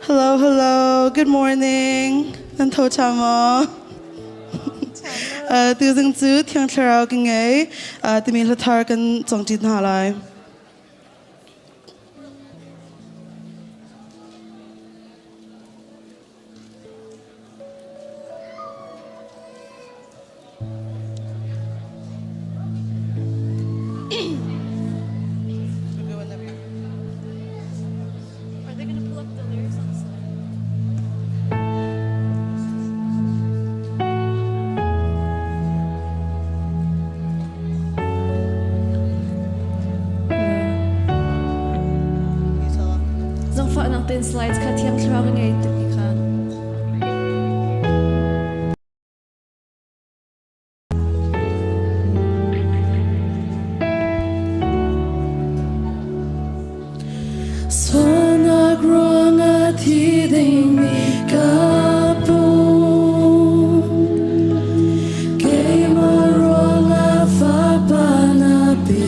Hello, hello. Good morning. Nan tho ṭha maw? Tuzing cu Thiang Thlarau ka ngei. Timi hla thar kan cawngṭi hna lai. Are they going to pull up the lyrics on the slide? Zangfahnak tein slides kha Thiang Thlarau ka ngei timi kha. Sualnak ruangah thi dingmi ka pum. Keimah ruangah fapa na pe.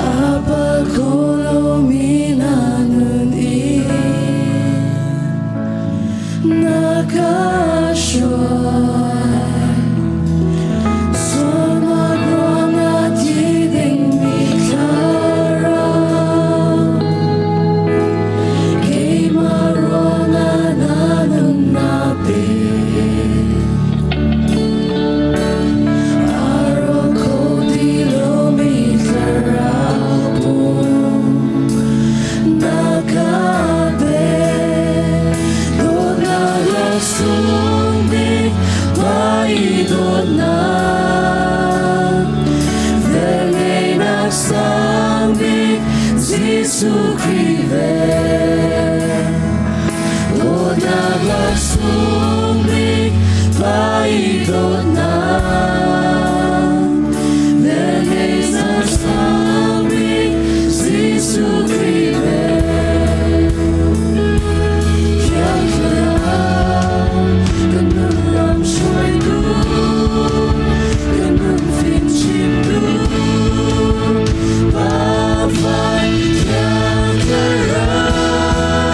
A kho lomi na nun i na ka hruai. Sualnak ruangah thi dingmi thlarau, keimah ruangah na nun na pe. Jesuh Khrih ve Dawtnak laksawng bik Pa i dawtnak velngeihnak sang bik Jesuh Khrih ve Thiang Thlarau kan nun lam hruaitu kan nun fimchimtu Pa Fai Thiang Thlarau.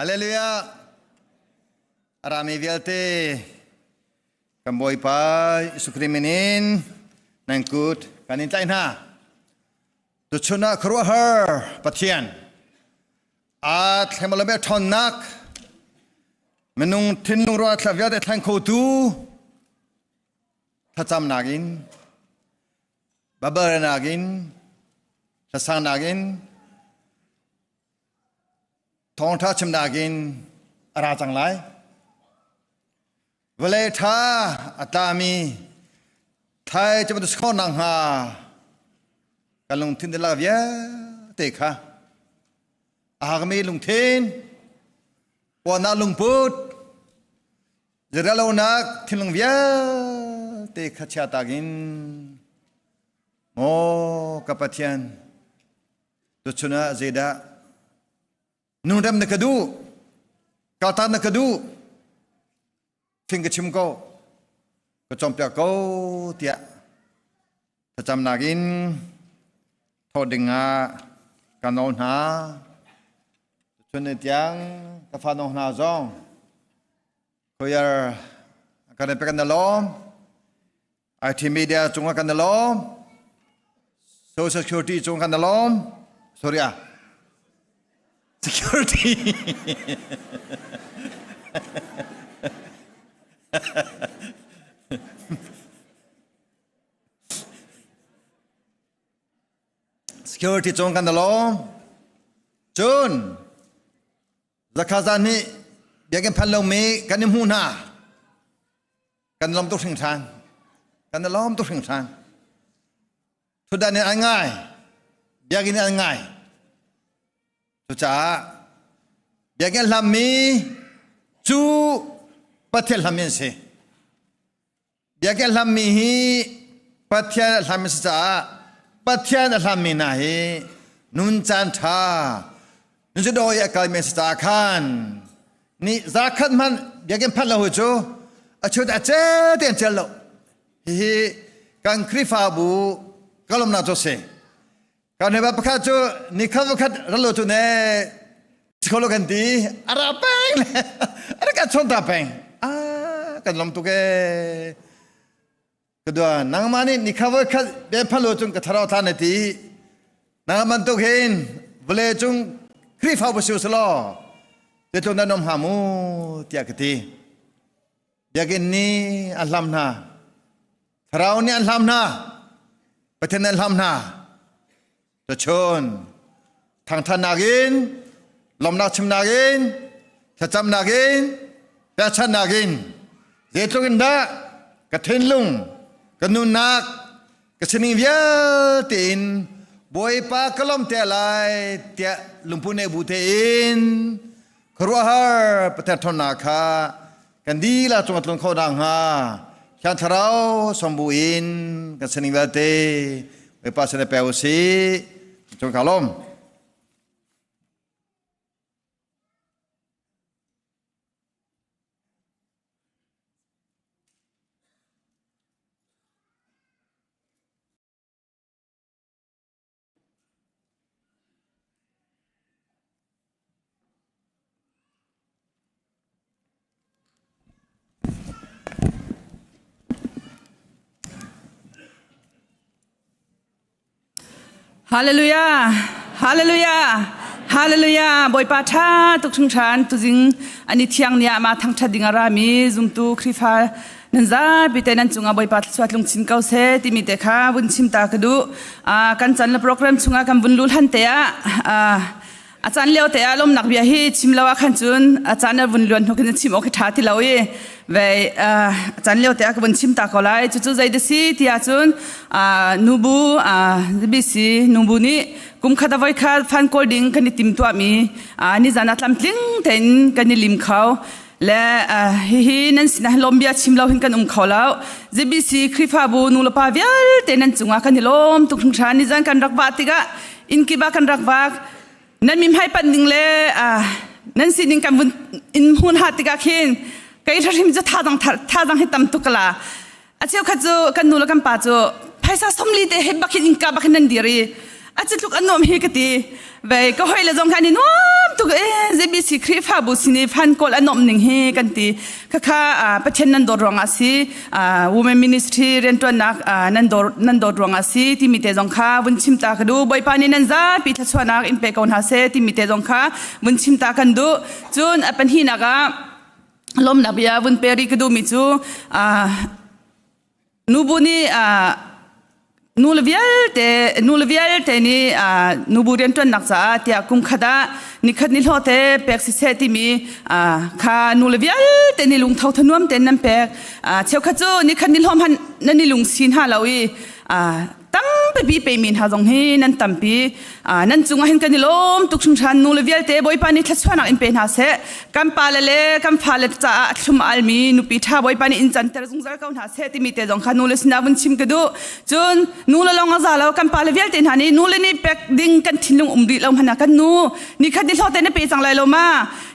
Hallelujah. Arami vialte kan Bawipa Jesuh Khrih min in nan kut kan in tlaih hna. Tuchun ah khuaruahhar Pathian aa thlemalame ṭhawnnak minung thinlung ruah thla vialte thleng khotu thlacamnak in babalnak in hlasangnak in thawngṭha chimnak in a ra cang lai. Vawlei ṭha a tlami thai cu bantuk si khawh nakhnga kan lungthin dihlak vialte kha a hakmi lungthin, puannak lungput, zeirellonak thinlung vialte kha chiatak in maw ka Pathian tuchun ah zeidah nunrem na ka duh kaltak na ka duh thing ka chim ko ka cawmpiak ko tiah thlacamnak in thawh ding ah ka nawl hna tuchun ni tiang ka fa no hna zong Khoiar kan pe kan lawm IT media cungah kan lawm social security cung kan lawm sorry ah security security cung kan lawm cun Zakhaza nih biakinn phan lomi kan i hmuh hna. Kan lawm tuk hringhran. Kan i lawm tuk hringhran. Thutdan in an ngai. Biakinn in an ngai. Cucaah biakinn hlammi cu Pathian hlammi an si. Biakinn hlammi hi Pathian a hlam a si caah Pathian a hlammi hna hi nun caan ṭha nun cu dawi a kalmi an si caah khan ni zakhat hmanh biakinn phanh lo hi cu a chut a ce te an cel lo. Hihi kan Khrihfabu ka lawmnak cu a si. Kan hei pakhat cu ni khat khat ral lo cu ne sikho lo kan ti a ra peng le a rak kan chon ta peng ah kan lom tuk ee ka dua nangmah nih ni khat voi khat ben phan lo cun ka tharau than na ti nangmah bantuk hin vawlei cung Khrihfa bu si usalaw te na nom hnga mu tiah ka ti Biakinn nih a hlam hna. Thlarau nih an hlam hna. Pathian nih an hlam hna. Tuchun thangthannak in, lawmnak chimnak in, thlacamnak in, pekchanhnak in zeitluk in dah ka thinlung, ka nunnak, ka sining vialte in Bawipa ka lawm te lai tiah lungput nei bu tein khuaruahhar Pathian ṭhawnnak kha kan dihlak cung a tlun khawh nakhnga Thiang Thlarau sawm bu in kan sining vialte Bawipa sin i pe u sih. Cung ka lawm. Hallelujah! Hallelujah! Hallelujah! Bawipa ṭha tuk hringhran tuzing ani thiang ni ah ma thangṭhat ding a rami zumtu Khrihfa nan zapi te nan cungah Bawipa thluachuah tlung chin ko seh timi te kha vun chim ta ka duh. Kan chan le program chungah kan vun lu hlan te ah a caan lio te ah lawmnak bia hi chim lo ah khan cun a caan a vun luan hnu khin chim awk hi ṭha ti lo i ve a caan lio te ah ka vun chim ta ko lai. Cucu zei da si ti ahcun nubu BC nubu nih kum khat a voi kha fan kawl ding kan i tim tuahmi nizan ah tlamtling tein kan i lim kho. Le hihi nan sinah lawm bia chim lo hin kan um kho lo. ZBC Khrihfabu nulepa vialte nan cungah kan i lawm tuk hringhran. Nizan kan rak vah tikah inn kip ah kan rak vak. Nan mimhai panh ding le nan sining kan vun in hmun ha tikah khin kei hrim cu thazang thazang hi tam tuk la. A cheukhat cu kan nu le kan pa cu phaisa somli te he bak hin innka bak hin nan dir i a ci tluk an nuam hi ka ti. Vei ka hoi le zong kha an i nuam. tuk e ZBC Khrihfabu sin i fan kawl a nuamh ning hi kan ti. Khakha Pathian nan dawt ruangah si Women Ministry rianṭuannak nan dawt nan dawt ruangah si timi te zong kha vun chim ta ka duh. Bawipa nih nan zapi thluachuahnak in pe ko hna seh timi te zong kha vun chim ta kan duh. Cun a pahnihnak ah lawmnak bia vun pe rih ka duhmi cu Nubu nih nule vialte nule vialte nih nubu rianṭuannak caah tiah kum khat ah nikhat ni hlawh te pek siseh timi kha nule vialte nih lungtho thanuam tein nan pek. Cheukhat cu nikhat ni hlawh hmanh nan i lungsi hna lo i tampi pemi hna zong hi nan tampi. Nan cungah hin kan i lawm tuk hringhran. Nule vialte Bawipa nih thluachuahnak in pe hna seh. Kan pale le kan fale caah a thlum almi nupi ṭha Bawipa nih in canter zungzal ko hna seh timi te zong kha nule sinah vun chim ka duh. Cun nule lawng a za lo, kan pale vialte hna nih nule nih pek ding kan thinlung um rih lo hmanh ah kan nu nikhat ni hlawh te na pe cang lai lo ma,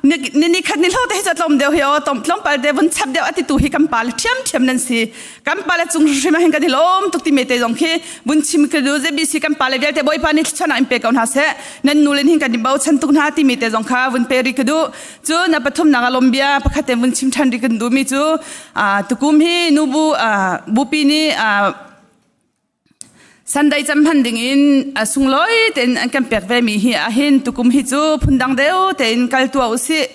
ni nikhat ni hlawh te hi cu tlawm deuh hi aw tlawmpal te vun chap deuh a titu hi kan pale ṭhiamṭhiam nan si. Kan pale cung hrim ah hin kan i lawm tuk ti me te zong khi vun chim ka duh. ZBC kan pale vialte Bawipa nih thluachuahnak in pe ko hna seh. Nan nu le hin kan i bochan tuk hna timi te zong kha vun pe rih ka duh. Cun a pathumnak a lawm bia pakhat te vun chim ṭhan rih kan duhmi cu tukum hi nubu bupi nih Sunday cam hman ding in a sunglawi tein an kan pek ve mi hi ahhin tukum hi cu phundang deuh tein kal tuah usih.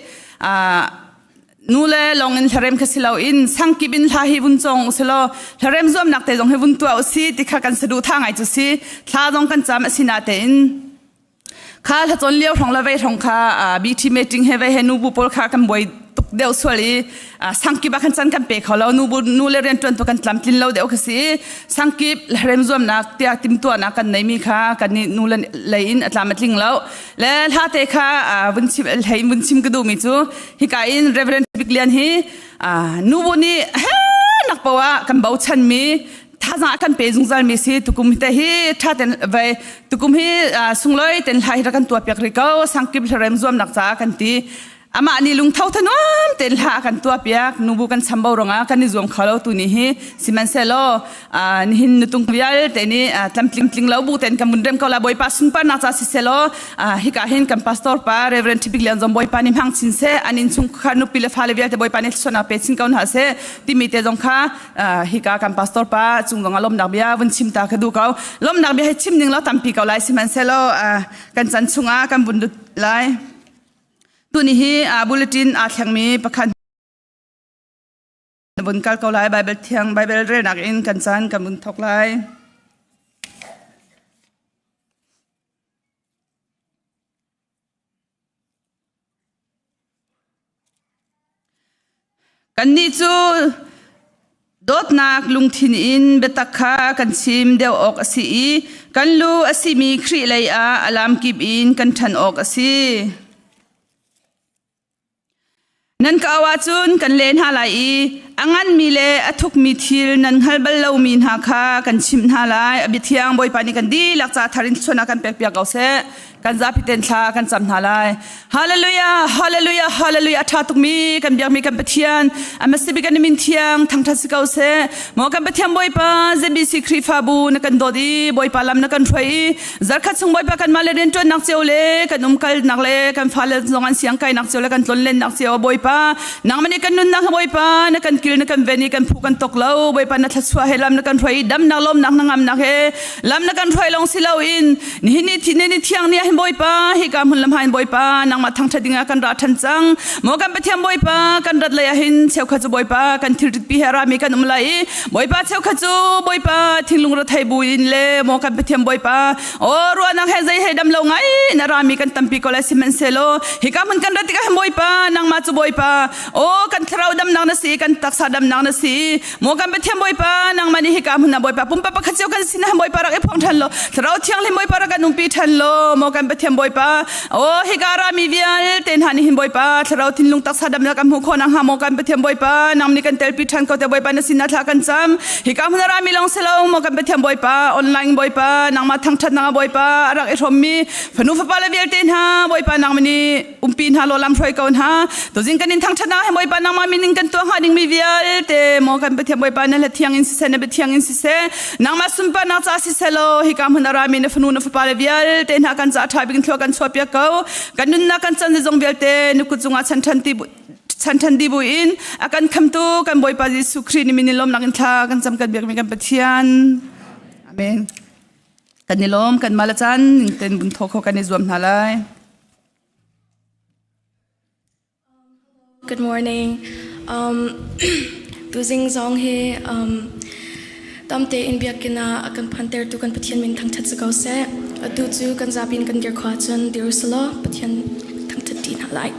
Nu le lawng in hlarem kha si loin sangkip in hla hi vun cawng usilaw hlarem zuamnak te zong hi vun tuah usih ti kha kan saduhthah ngai cu si. Thla zong kan cam a si natein Kha hlacawn lio hrawng le vei hrawng kha BT meeting he vei he nubu pawl kha kan buai tuk deuh sual i sangkip ah khan can kan pe kho lo. Nubu nu le rianṭuan tu kan tlamtlin lo deuh kha si. Sangkip rem zuamnak tiah timtuahnak kan neimi kha kan nih nu le lei in a tlam a tling lo. Le hla te kha vun chim hlei vun chim ka duhmi cu hika in Reverend Bik Lian hi nubu nih he nak poah kan bochanmi thazaang a kan pe zungzal mi si. Tukum te hi tha ten vai tukum hi sunglawi ten hla hi rak kan tuah piak rih ko, sangkip hlarem zuamnak caah kan ti. Amah nih lungtho thanuam ten hla a kan tuah piak. Nubu kan chambo rongah kan i zuam kho lo tu ni hi. Sihmanhsehlaw nihin nutung vialte nih tlamtling tling lo bu ten kan mun rem ko la. Bawipa sunparnak ca siselaw hika hin kan pastor pa Reverend Thibik Lian zong Bawipa nih hmang chin seh, an innchungkhar nupi le fale vialte Bawipa nih thluachuahnak pe chin ko hna seh timi te zong kha hika kan pastor pa cung zong ah lawmnak bia vun chim ta ka duh ko. Lawmnak bia hi chim ning lo tampi ko lai, sihmanhsehlaw kan chan chungah kan vun lut lai. Tuni hi bulletin aa thlengmi pakhat vun kal ko lai. Bible thiang Bible relnak in kan caan kan vun thok lai. Kannih cu dawtnak lungthin in biatak kha kan chim deuh awk a si i kan lu a simi Khrih lei ah a lamkip in kan ṭhan awk a si. Nan ka auh ahcun kan leh hna lai i a nganmi le a thukmi thil nan hngal bal lomi hna kha kan chimh hna lai. A biathiang Bawipa nih kan dihlak ca thar in thluachuahnak kan pekpiak ko seh. Kan zapi ten thla kan cam hna lai. Hallelujah, hallelujah, hallelujah. A ṭha tukmi kan biakmi kan Pathian, a kan min thiang thangṭhat si ko seh. Maw kan Pathian Bawipa, ZBC Khrihfabu na kan dawt i Bawipa lam na kan hruai i zarkhat chung Bawipa kanmah le rianṭuannak cio le kan umkalnak le kan fale zong an siang kainak cio le kan tlonlennak cio Bawipa nangmah nih kan nunnak Bawipa na kan kil na kan ven i kan phu kan tok lo. Bawipa na thluachuah he lam na kan hruai i damnak lawmnak na ngamnak he lam na kan hruai lawng si loin nihin ni thi ni thiang ni ah hin Bawipa hika hmun lam hain Bawipa nangmah thangṭhat dingah kan ra ṭhan cang. Maw kan Pathian Bawipa, kan rat lei ah hin cheukhat cu Bawipa kan thilrit pi he rami kan um lai i Bawipa cheukhat cu Bawipa thinlung rethei bu in le maw kan Pathian Bawipa aw ruahnak he zei he dam lo ngai na rami kan tampi ko lai. Sihmanhsehlaw hika hmun kan rat tikah hin Bawipa nangmah cu Bawipa aw kan thlarau damnak na si, kan taksa damnak na si. Maw kan Pathian Bawipa, nangmah nih hika hmun ah Bawipa pumpak pakhat cio kan sinah Bawipa rak i phuang ṭhan law thlarau thianghlim Bawipa rak kan umpi ṭhan law maw kan Pathian Bawipa aw hika rami vialte hna nih hin Bawipa thlarau thinlung taksa damnak kan hmuh khawh nakhnga maw kan Pathian Bawipa nang nih kan telpi ṭhan ko te. Bawipa na sinah thla kan cam. Hika hmun rami lawng si lo, maw kan Pathian Bawipa, online Bawipa nangmah thangṭhatnak ah Bawipa a rak i hrawmmi fanu fapa le vialte hna Bawipa nangmah nih umpi hna law lam hruai ko hna. Tuzing kan in thangṭhatnak he Bawipa nangmah min in kan tuah hnga dingmi vialte maw kan Pathian Bawipa na hla thiang in siseh, na bia thiang in siseh, nangmah sunparnak ca siseh law hika hmun a rami na fanu na fapa le vialte hna kan ca. ṭha bik in thlua kan chuahpiak ko. Kan nunnak kan chan zong vialte na kut cungah chan ṭhan ti chan ṭhan di buin a kan khamtu kan Bawipa Jesuh Khrih ni min in lawmnak in thla kan cam kan biakmi kan Pathian. Amen. Kan i lawm kan mah le caan ning ten bun thaw kho kan i zuam hna lai. Good morning. Tuzing zong hi tamte in biakinn ah a kan phantertu kan Pathian min thangṭhat si ko seh. Atu cu kan zapi in kan dir khua cun dir usulaw Pathian thangṭhat ṭi hna lai.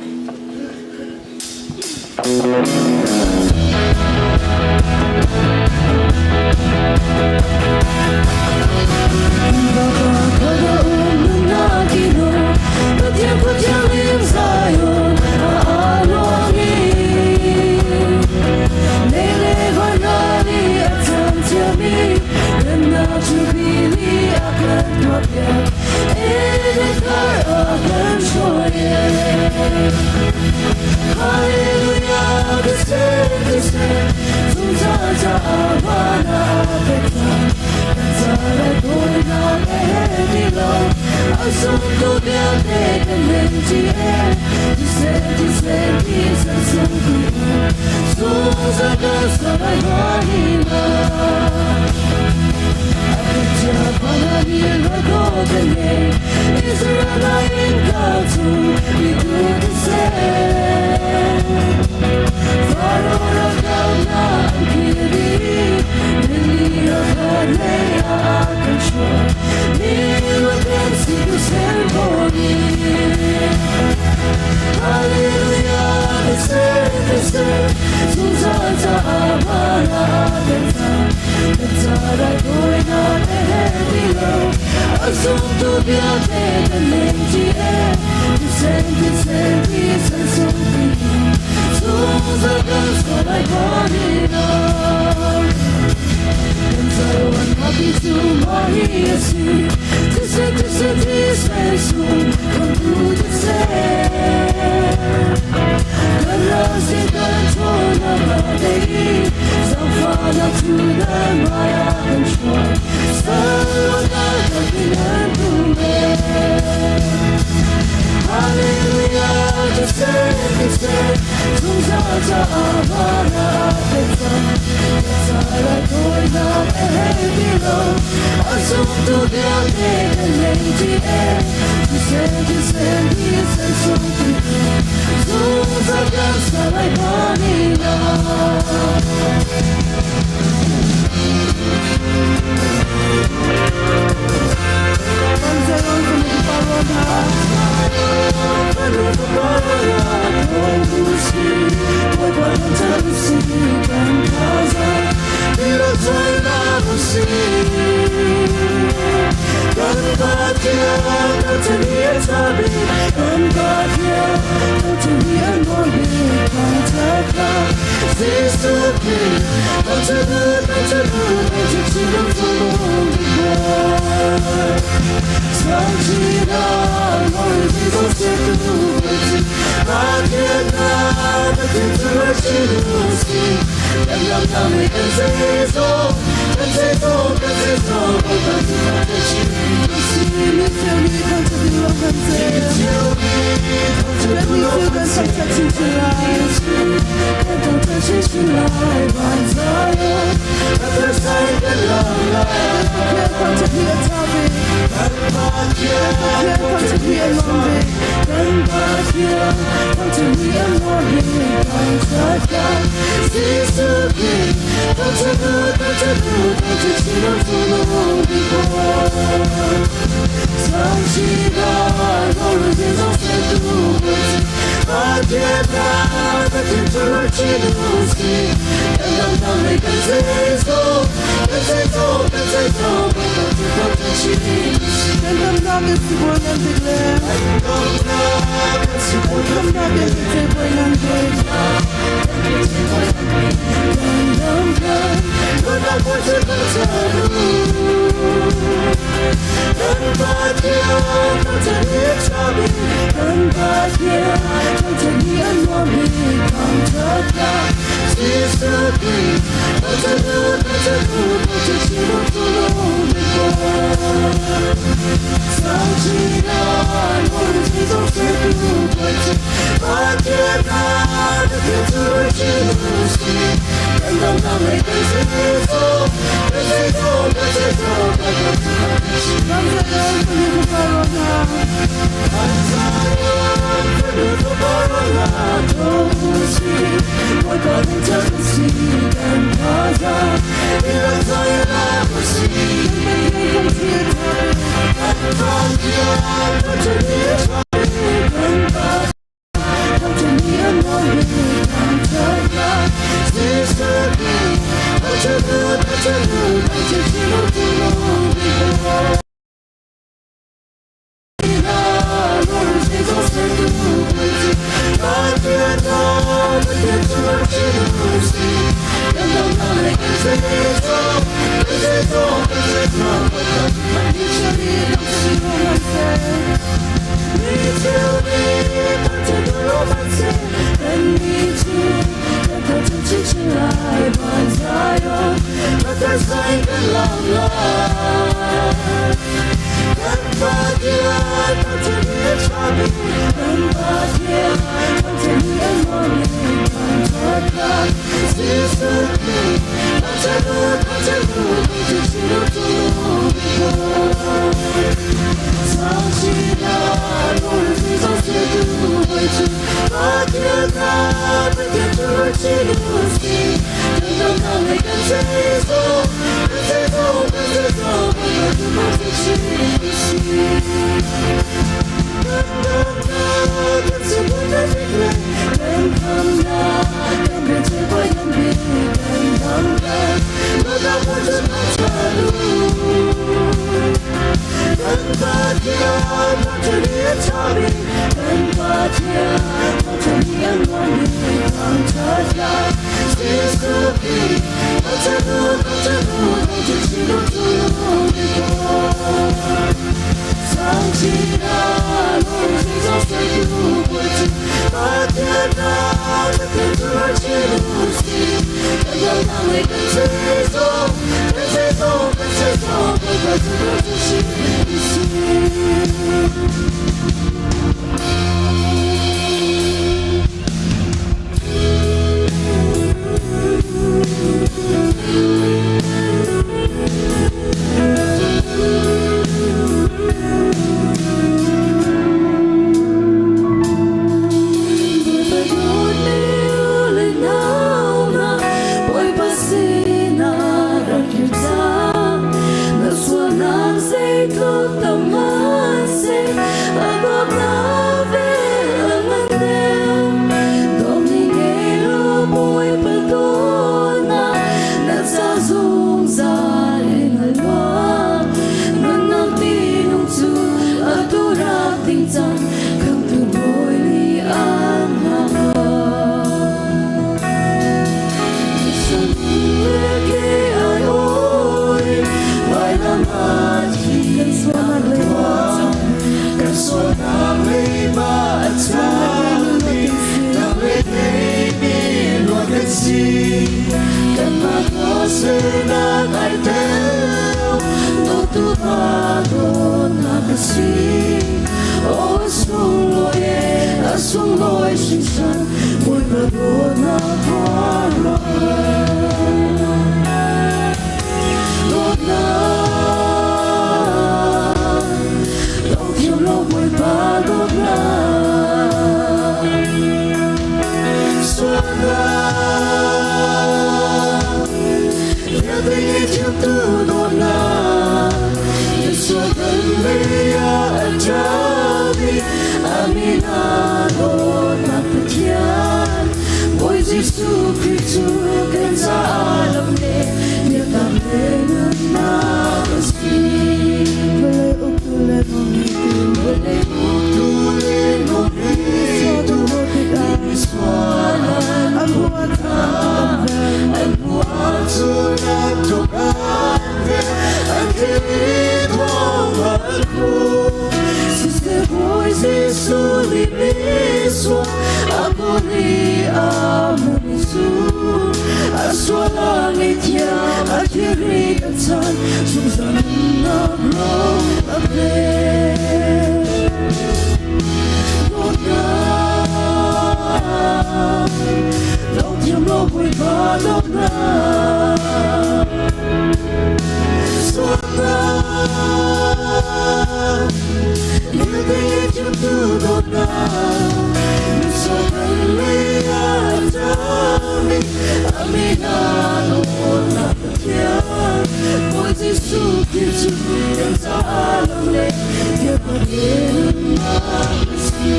Jesuh Khrih cu kan caah lo le biaknak nunnak a si.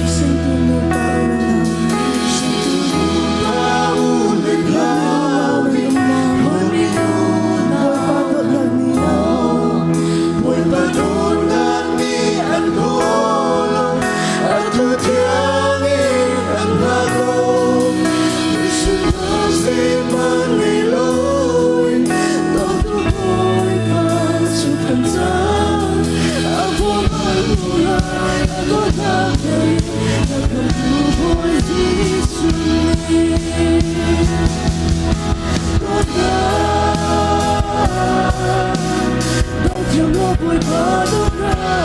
Singtu nu pa u le nau. Singtu nu pa u le nau nih hmanmi unau. Bawipa dawtnak nih Bawipa dawtnak nih an kawl atu thiang in an hna ko. Misual zeihmanh ngei loin dawtu Bawipa cu kan cang. A huam lai, a dawtnak lei, na khamhtu Bawi Jesuh nih. Dawtnak dawthiam law Bawipa dawtnak.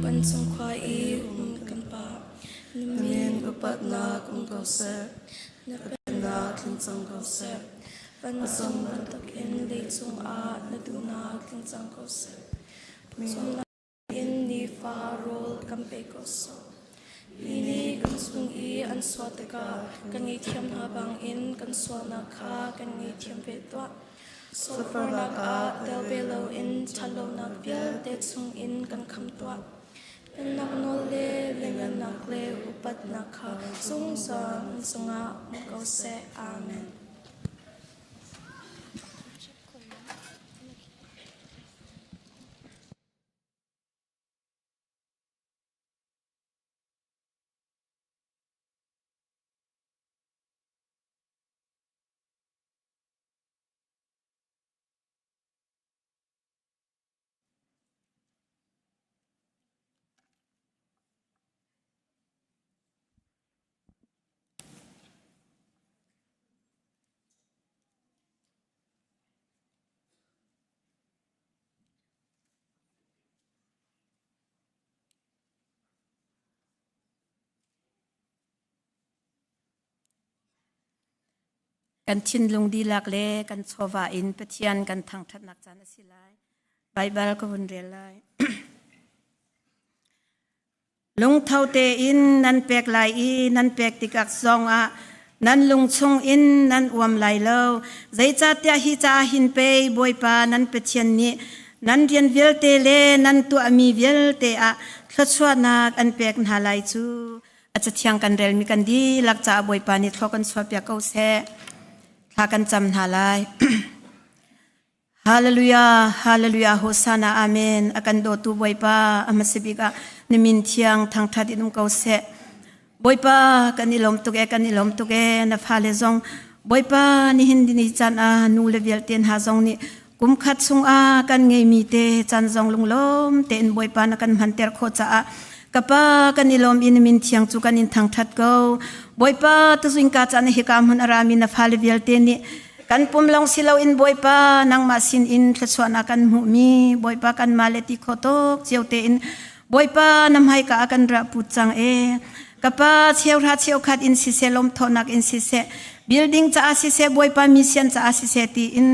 Vancung khua i um kan Pa, na Na min min upatnak um ko seh. na Pennak tling cang ko seh. Vancung bantukin leicung ah na duhnak tling cang ko seh. Pawcawmnak in nifa rawl kan pe ko sawh. Mi nih kan chung i an sual tikah kan ngaihthiam hna bangin kan sualnak kha kan ngaihthiam ve tuah. Sualforhnak ah tel ve loin ṭhatlonak vialte chungin kan kham tuah. Pennak nawl le lianngannak le upatnak kha zungzal an cungah um ko seh. Amen. Kan thinlung dihlak le kan chawva in Pathian kan thangṭhatnak caan a si lai. Baibal ka vun rel lai. Lungtho tein nan pek lai i nan pek tikah zongah nan lung chung in nan uam lai lo. Zeicahtiah hi caah hin pei Bawipa nan Pathian nih nan rian vialte le nan tuahmi vialte ah thluachuahnak an pek hna lai cu. A cathiang kan relmi kan dihlak caah Bawipa nih thlua kan chuahpiak ko seh. Thla kan cam hna lai. Hallelujah, Hallelujah, Hosanna, Amen. A kan dawtu Bawipa, a hmasa bik ah na min thiang thangṭhat in um ko seh. Bawipa, kan i lawm tuk e, kan i lawm tuk e, na fale zong Bawipa nihin ni caan ah nu le vialte hna zong nih kum khat chungah kan ngeimi te caan zong lunglawm tein Bawipa na kan hmanter khawh caah ka pa kan i lawm i na min thiang cu kan in thangṭhat ko. Bawipa tuzing ka caan hika hmun a rami na fale vialte nih Kan pum lawng si loin Bawipa nangmah sin in thluachuahnak kan hmuhmi Bawipa kanmah le ti kho tuk cio tein Bawipa na hmaika ah kan ra put cang e. Ka pa cheuhra cheukhat in siseh lawmthawhnak in siseh building caah siseh Bawipa mission caah siseh tiin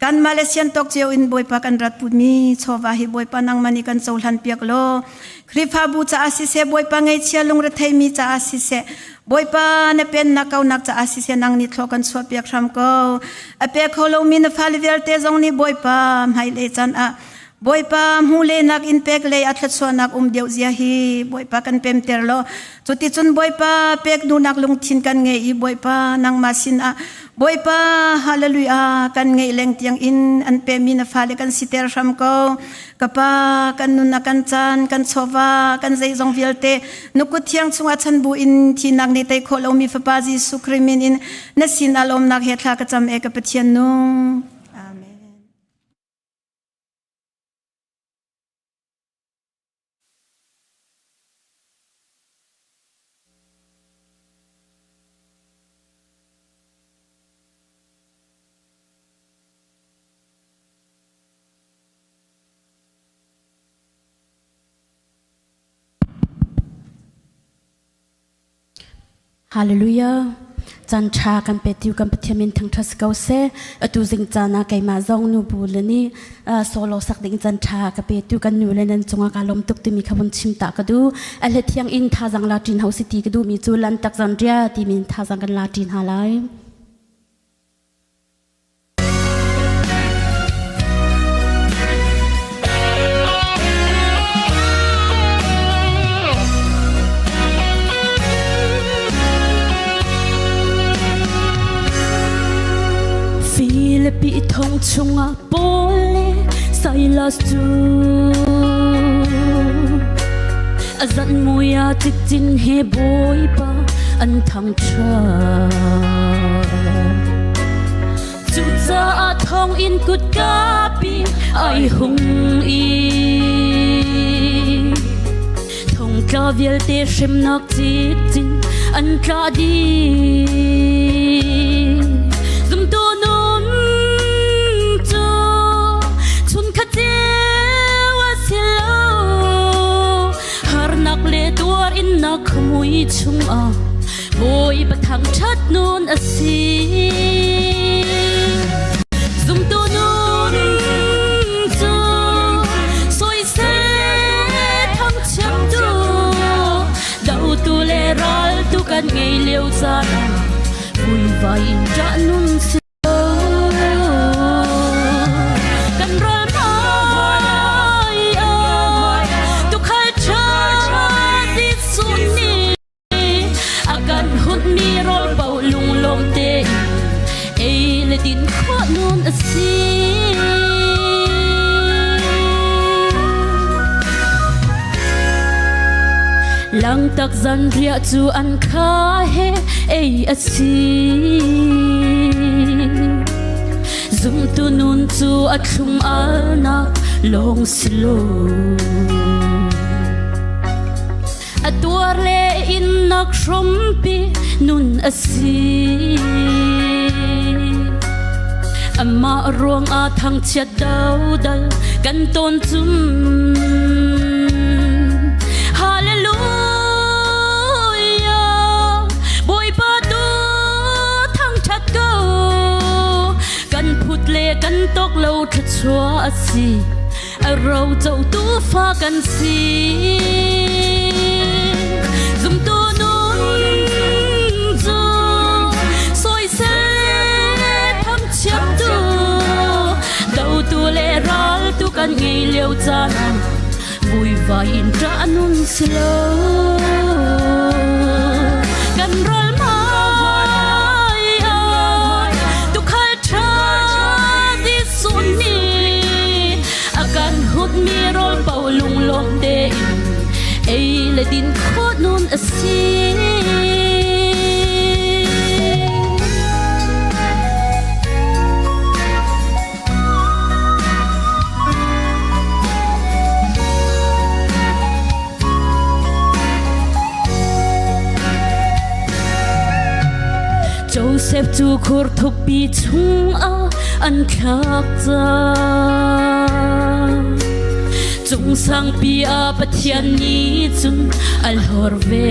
kanmah le sian tawk cio in Bawipa kan rat putmi chawva hi Bawipa nangmah nih kan cohlan piak law Khrihfabu caah siseh Bawipa ngaihchia lungretheimi caah siseh Bawipa na pennak kaunak caah siseh nang nih thlawh kan chuahpiak hram ko. A pe kho lomi na fale vialte zong nih Bawipa hmailei caan ah Bawipa hmu lehnak in pek lei a thluachuahnak um deuh zia hi Bawipa kan pemter law cuticun Bawipa pek duhnak lungthin kan ngei i Bawipa nangmah sinah Bawipa hallelujah kan ngeih leng tiang in an pemi na fale kan siter hram ko. Ka pa kan nun a kan caan kan chawva kan zeizong vialte nukut thiang chungah chan bu in thinak nih tei khawh lomi fapa Jesuh Khrih min in na sin ah lawmnak he thla ka cam e ka Pathian nung. Amen. Hallelujah. Caan ṭha kan petu kan Pathian min thangṭhat si ko seh. Atu zing caan ah keimah zong nu bu le nih solo sak ding caan ṭha ka petu kan nu le nan cungah kaa lawm tuk timi kha vun chim ta ka duh. A hlet thiang in thazang la ṭin ho si ti ka duhmi cu lan tak zan ria timi thazang kan la ṭin hna lai. Filipi thong chungah Paul le Silas cu a zan mui ah cikcin he Bawipa an thangṭhat. Cucaah thonginn kutka pi ai hung i thongtla vialte hremnak cikcin an tla dih. Zumtu nun cu chunkhat ceu a si lo. Harnak le tuar innak mui chungah Bawipa thangṭhat nun a si. Zumtu nun cu soisel thangchiattu dotu le raltu kan ngei lio caan ah vuivai in ṭah nun si Kan ral hmai ah tuukhal ṭha Jesuh nih a kan hunmi rawl paoh lunglawm tein ei le din khawh nun a si. Langtak zanriah cu an kha he ei a si. Zumtu nun cu a thlum alnak lawng si lo. A tuar le innak hrompi nun a si. Amah ruangah thangchiat dodal kan tawn cun. Hallelujah Bawipa tu thangṭhat ko kan phut le kan tok lo thluachuah a si a ro cotu fa kan si zumtu nun cu soisel thangchiattu dotu le raltu kan ngei lio caan ah vuivai in ṭah nun si lo kan ral hmai ah tuukhal ṭha Jesuh nih a kan hutmi rawl paoh lunglawm tein ei le din khawh nun a si. Joseph cu khur thukpi chungah an thlak cang. Cung sangpi ah Pathian nih cun a hlor ve.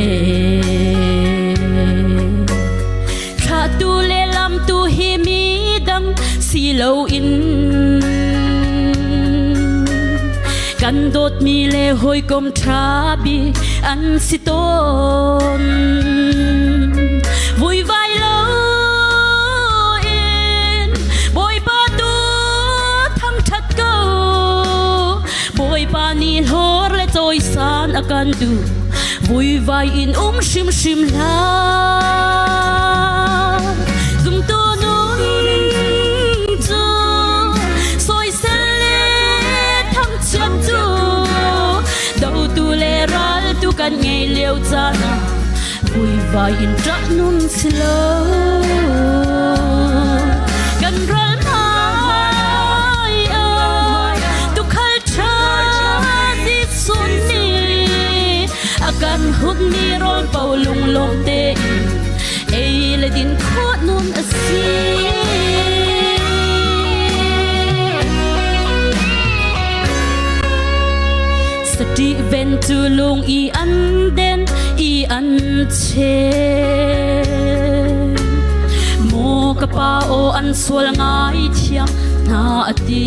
Thlahtu le lamtu hi mi dang si loin kan dawtmi le hawikom ṭha bik an si tawn. Vuivai loin Bawipa tu thangṭhat ko. Bawipa nih hlawr le cawisan a kan duh. Vuivai in um hrimhrim hlah. Zumtu nun cu soisel le thangchiat cu dotu le raltu kan ngei lio caan ah vuivai in ṭah nun si lo. Kan ral hmai ah tuukhal ṭha Jesuh nih a kan hunmi rawl paoh lunglawm tein ei le din khawh nun a si. Sati ven cu lung i an den i an che. ka pa aw an sual ngai thiam hna a ti.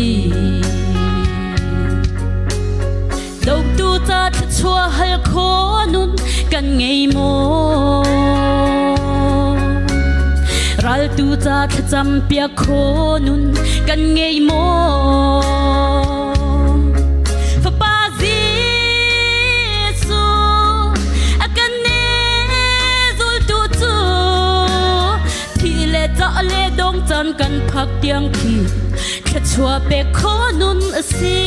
Dotu ca thluachuah hal kho nun kan ngei maw? Raltu ca thlacam piak kho nun kan ngei maw? Fapa Jesuh a kan zultu cu thi le ca le dong caan kan phak tiang khi thluachuah pek kho nun a si.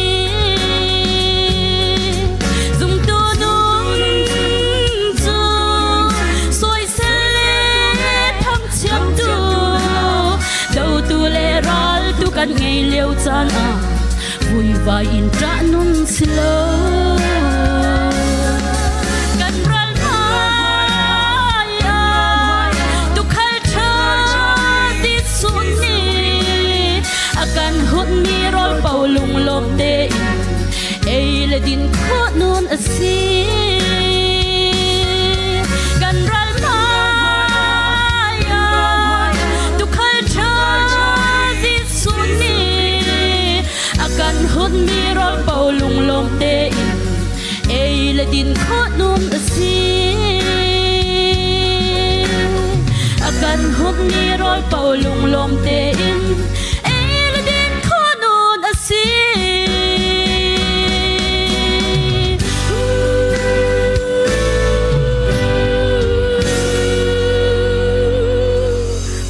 Zumtu nun cu sawisel le thangchiattu dotu le raltu kan ngei lio caan ah vuivai in ṭah nun si lo. Kan ral hmai ah tukhal ṭha Jesuh nih a kan hunmi rawl po lunglawm tein ei le din khawh nun a si. Kan ral hmai ah tukhal ṭha Jesuh nih a kan hunmi rawl po lunglawm tein ei le din khawh nun a si. A kan hunmi rawl po lunglawm tein ei le din khawh nun a si.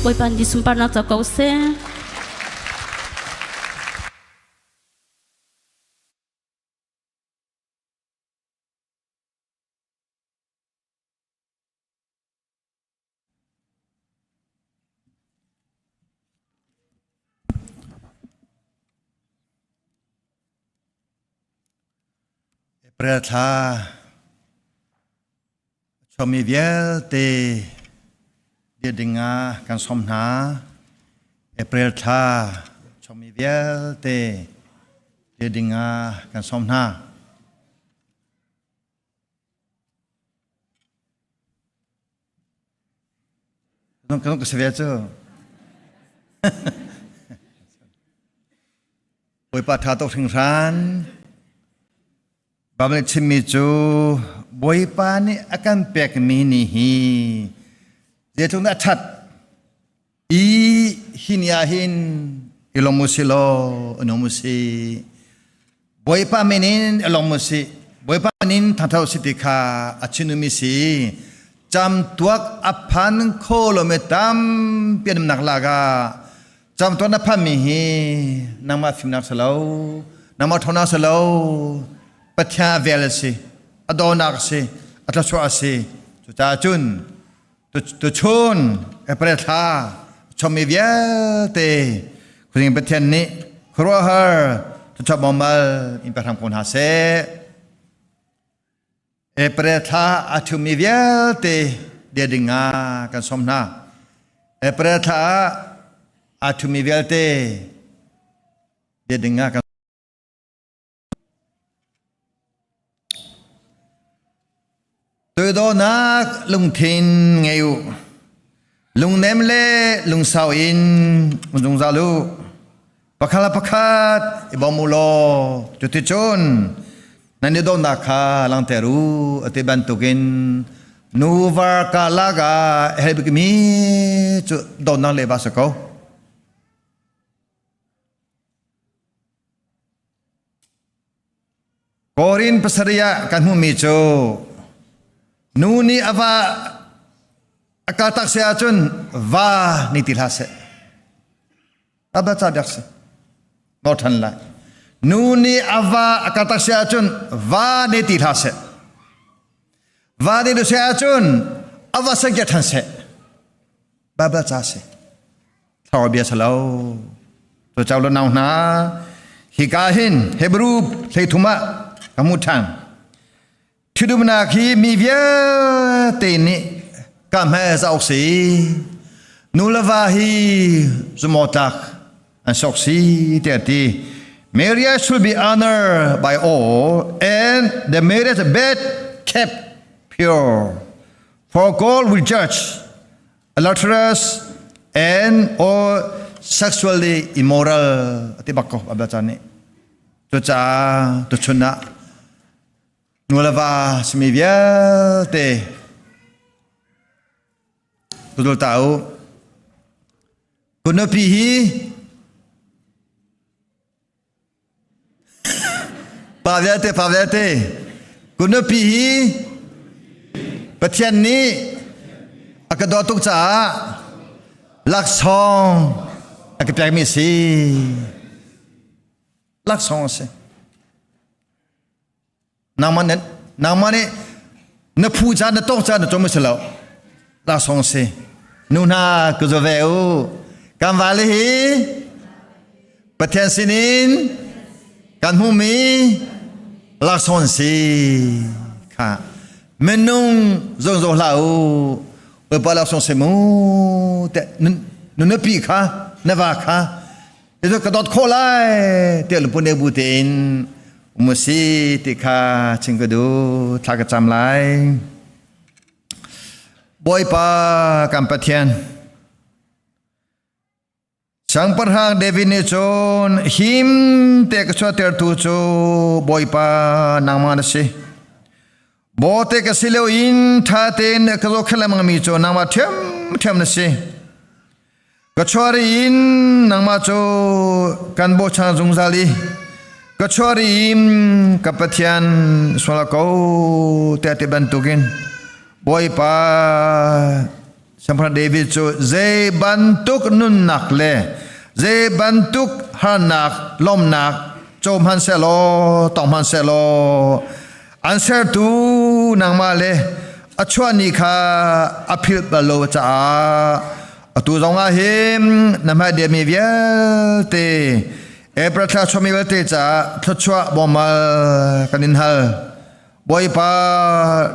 Bawipa nih sunparnak co ko seh. April thla Chuakmi vialte dir ding ah kan sawm hna. April thla chuakmi vialte dir ding ah kan sawm hna. Kan ka si ve cu. Bawipa tha tuk hringhran. Bible nih chimmi cu Bawipa nih a kan pekmi ni hi zeitluk dah a ṭhat i hi ni ah hin i lawm u si law i nuam u si. Bawipa min in i lawm u si. Bawipa min in thangṭhat u si ti kha a chimmi si. Camtuak a phan kho lomi tampi an umnak lak ah Camtuak na phanmi hi nangmah fimnak si lo, nangmah ṭhawnnak si lo, Pathian a vel a si, a dawnak a si, a thluachuah a si. Cucaah cun tuchun April thla chommi vialte khuazing Pathian nih khuaruahhar thluachuah bawmal in pe hram ko hna seh. April thla a ṭhumi vialte bia ding ah kan sawm hna. April thla ah a ṭhumi vialte bia ding ah kan Toidawnak lungthin ngei u. Lungnem le lungsau in um zungzal u. Pakhat le pakhat i bawm u law cuticun nan i dawtnak kha langhter u a ti bantukin nuva karlak ah a herh bikmi cu dawtnak le va si ko. Korin pasarih ah kan hmuhmi cu nu nih a va a kaltak si ahcun va ni ti hlah seh. Aba ca biak si. Nawl ṭhan lai. Nu nih a va a kaltak si ahcun va ne ti hlah seh. Va ne tu si ahcun a va sengke ṭhan seh. Bible ca si. Thlarau bia si lo. Cu cau lo nau hna hika hin Hebrew 13 ah ka hmuh ṭhan. Ṭhitumnak hi mi vialte nih ka hmai zauk si. Nu le va hi zumawtlak an sok si tiah a ti. Marriage should be honored by all and the marriage bed kept pure. For God will judge adulterers. And or sexually immoral ati bak ko Bible ca nih. Cucaah tuchun ah nu le va simi vialte tudul ta u. Kunupi hi Pa vialte, pa vialte, kunupi hi Pathian nih a ka dawt tuk caah laksawng a ka pekmi a si. Laksawng a si. Nangmah nih nangmah nih na phu ca na tawk ca na cawm a si lo. Laksawng a si. Nu hna ka zaw ve u. Kan vale hi Pathian sinin kan hmuhmi laksawng si kha minung zong zo hlah u Bawipa laksawng si mu te nunupi kha na va kha itu ka dawt khawh lai te lupun ne bu tein um si ti kha ching ka du thla ka cam lai Bawipa kan Pathian Siangpahrang David nih cun him te ka chuahtertu cu Bawipa nangmah na si. Bawte ka si lio in ṭha tein ka zohkhenh lengmangmi cu nangmah ṭhiamṭhiam na si. Ka chuah ri in nangmah cu kan bochan zungzal i ka chuah ri in ka Pathian sual ko tiah ti bantukin Bawipa Siangpahrang David cu zei bantuk nunnak le zei bantuk harnak lawmnak co hmanhsehlaw tong hmanhsehlaw an sertu nangmah le a chuah ni kha a philh bal lo caah atu zong ah hin na hmai demi vialte April thla chuahmi vialte caah thluachuah bawmal kan in hal. Bawipa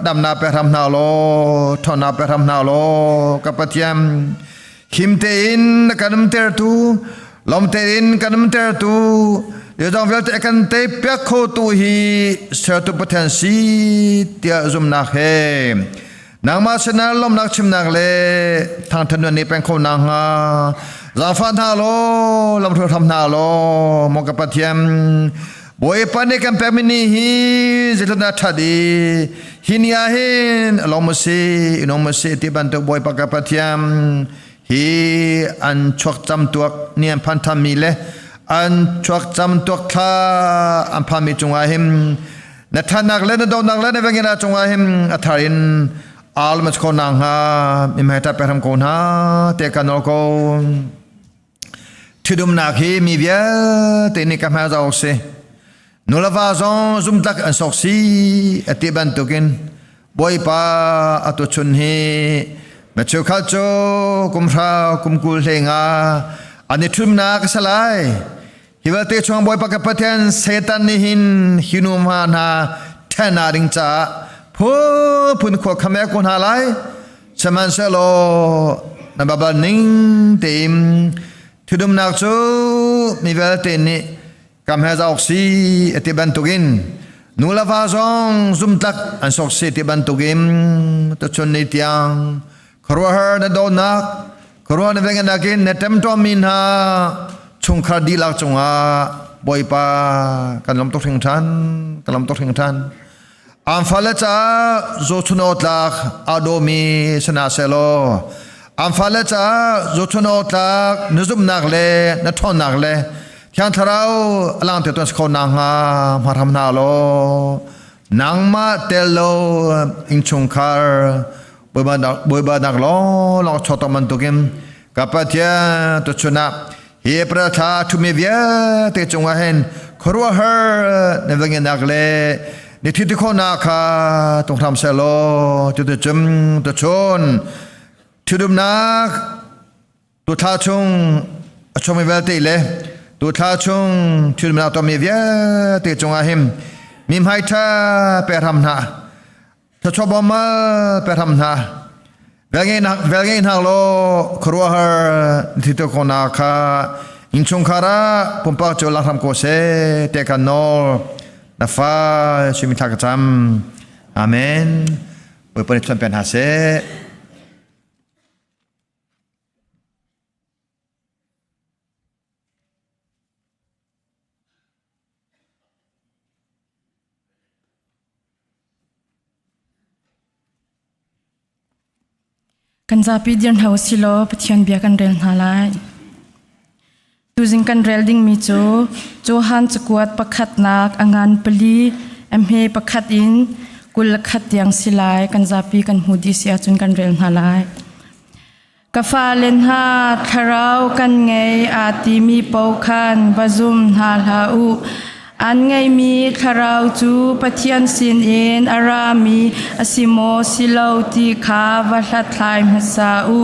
damnak pe hram hna law ṭhawnnak pe hram hna law ka Pathian him tein na kan umtertu lawm tein kan umtertu zeizong vialte a kan teipiak khotu hi sertu Pathian si tiah zumhnak he nangmah sinah lawmnak chimnak le thangṭhat nan nih peng kho nakhnga zaangfah hna law lamhruai hram hna law maw ka Pathian Bawipa nih kan pekmi ni hi zeitluk dah ṭhat i hi ni ah hin lawm u si i nuam u si ti bantuk Bawipa ka Pathian hi an chuak camtuak ni an phan ṭhanmi le an chuak camtuak thla an phanmi cungah hin na ṭhatnak le na dawtnak le na vengina cungah hin a thar in al ma ko na hnga mimhai ta pe hram ko hna te kan nawl ko. Ṭhitumnak hi mi vialte nih ka hmai awk si. Nuleva zong zumtlak an sok si a ti bantukin Bawipa a tuchun hi na cheukhat cu kum hra kum 20 hlei nga an i ṭhumnak a si lai. Hi vialte chung Bawipa ka Pathian Satan nih hin hi nu hma hna ṭhennak ding caah phunphun khua khame ko hna lai. Sihmanhsehlaw na babal ning tein thidumnak cu mi vialte nih kam he zauk si a ti bantukin nu le va zong zumtlak an sok si ti bantukin tuchun ni tiang khuaruahhar na dawtnak khuaruah na vengenak in na ṭemṭawmmi hna chungkhar dihlak cungah Bawipa kan lawm tuk hringhran kan lawm tuk hringhran An fale caah zohchun awk tlak aa dawmi si hna sehlaw an fale caah zohchun awk tlak na zumhnak le na ṭhawnnak le Thiang Thlarau a langhter tuan si kho nakhnga hma hram hna law nangmah tel lo innchungkhar Bawipa nak lawnglawng chawtawk bantukin ka Pathian tuchun ah hi April thla ṭhumi vialte cungah hin khuaruahhar na vanginak le ni thi ti khawhnak kha tung hram sehlaw cuticun tuchun ṭhitumnak tuthla chung a chuakmi vialte le tuthla chung ṭhitumnak tuahmi vialte cungah hin mi hmai ṭha pe hram hna Thluachuah bawmmal pe hram hna. Velngei hna law khuaruahhar thito ko na kha innchungkhar ah pumpak cu lang hram ko seh te kan nawl. Na fa simi thla ka cam. Amen. Bawipa nih chuan pe hna seh. Kan zapi dir hna usih law Pathian bia kan rel hna lai. Tuzing kan rel dingmi cu Johan cakuat pakhatnak a ngan pali a hme pakhat in 21 tiang si lai. Kan zapi kan hmu dih si ahcun kan rel hna lai. Ka fale hna thlarau kan ngei aa timi paoh khan va zum hna hlah u. An ngeihmi thlarau cu Pathian sinin a rami a si maw si lo ti kha va hlathlai hmasa u.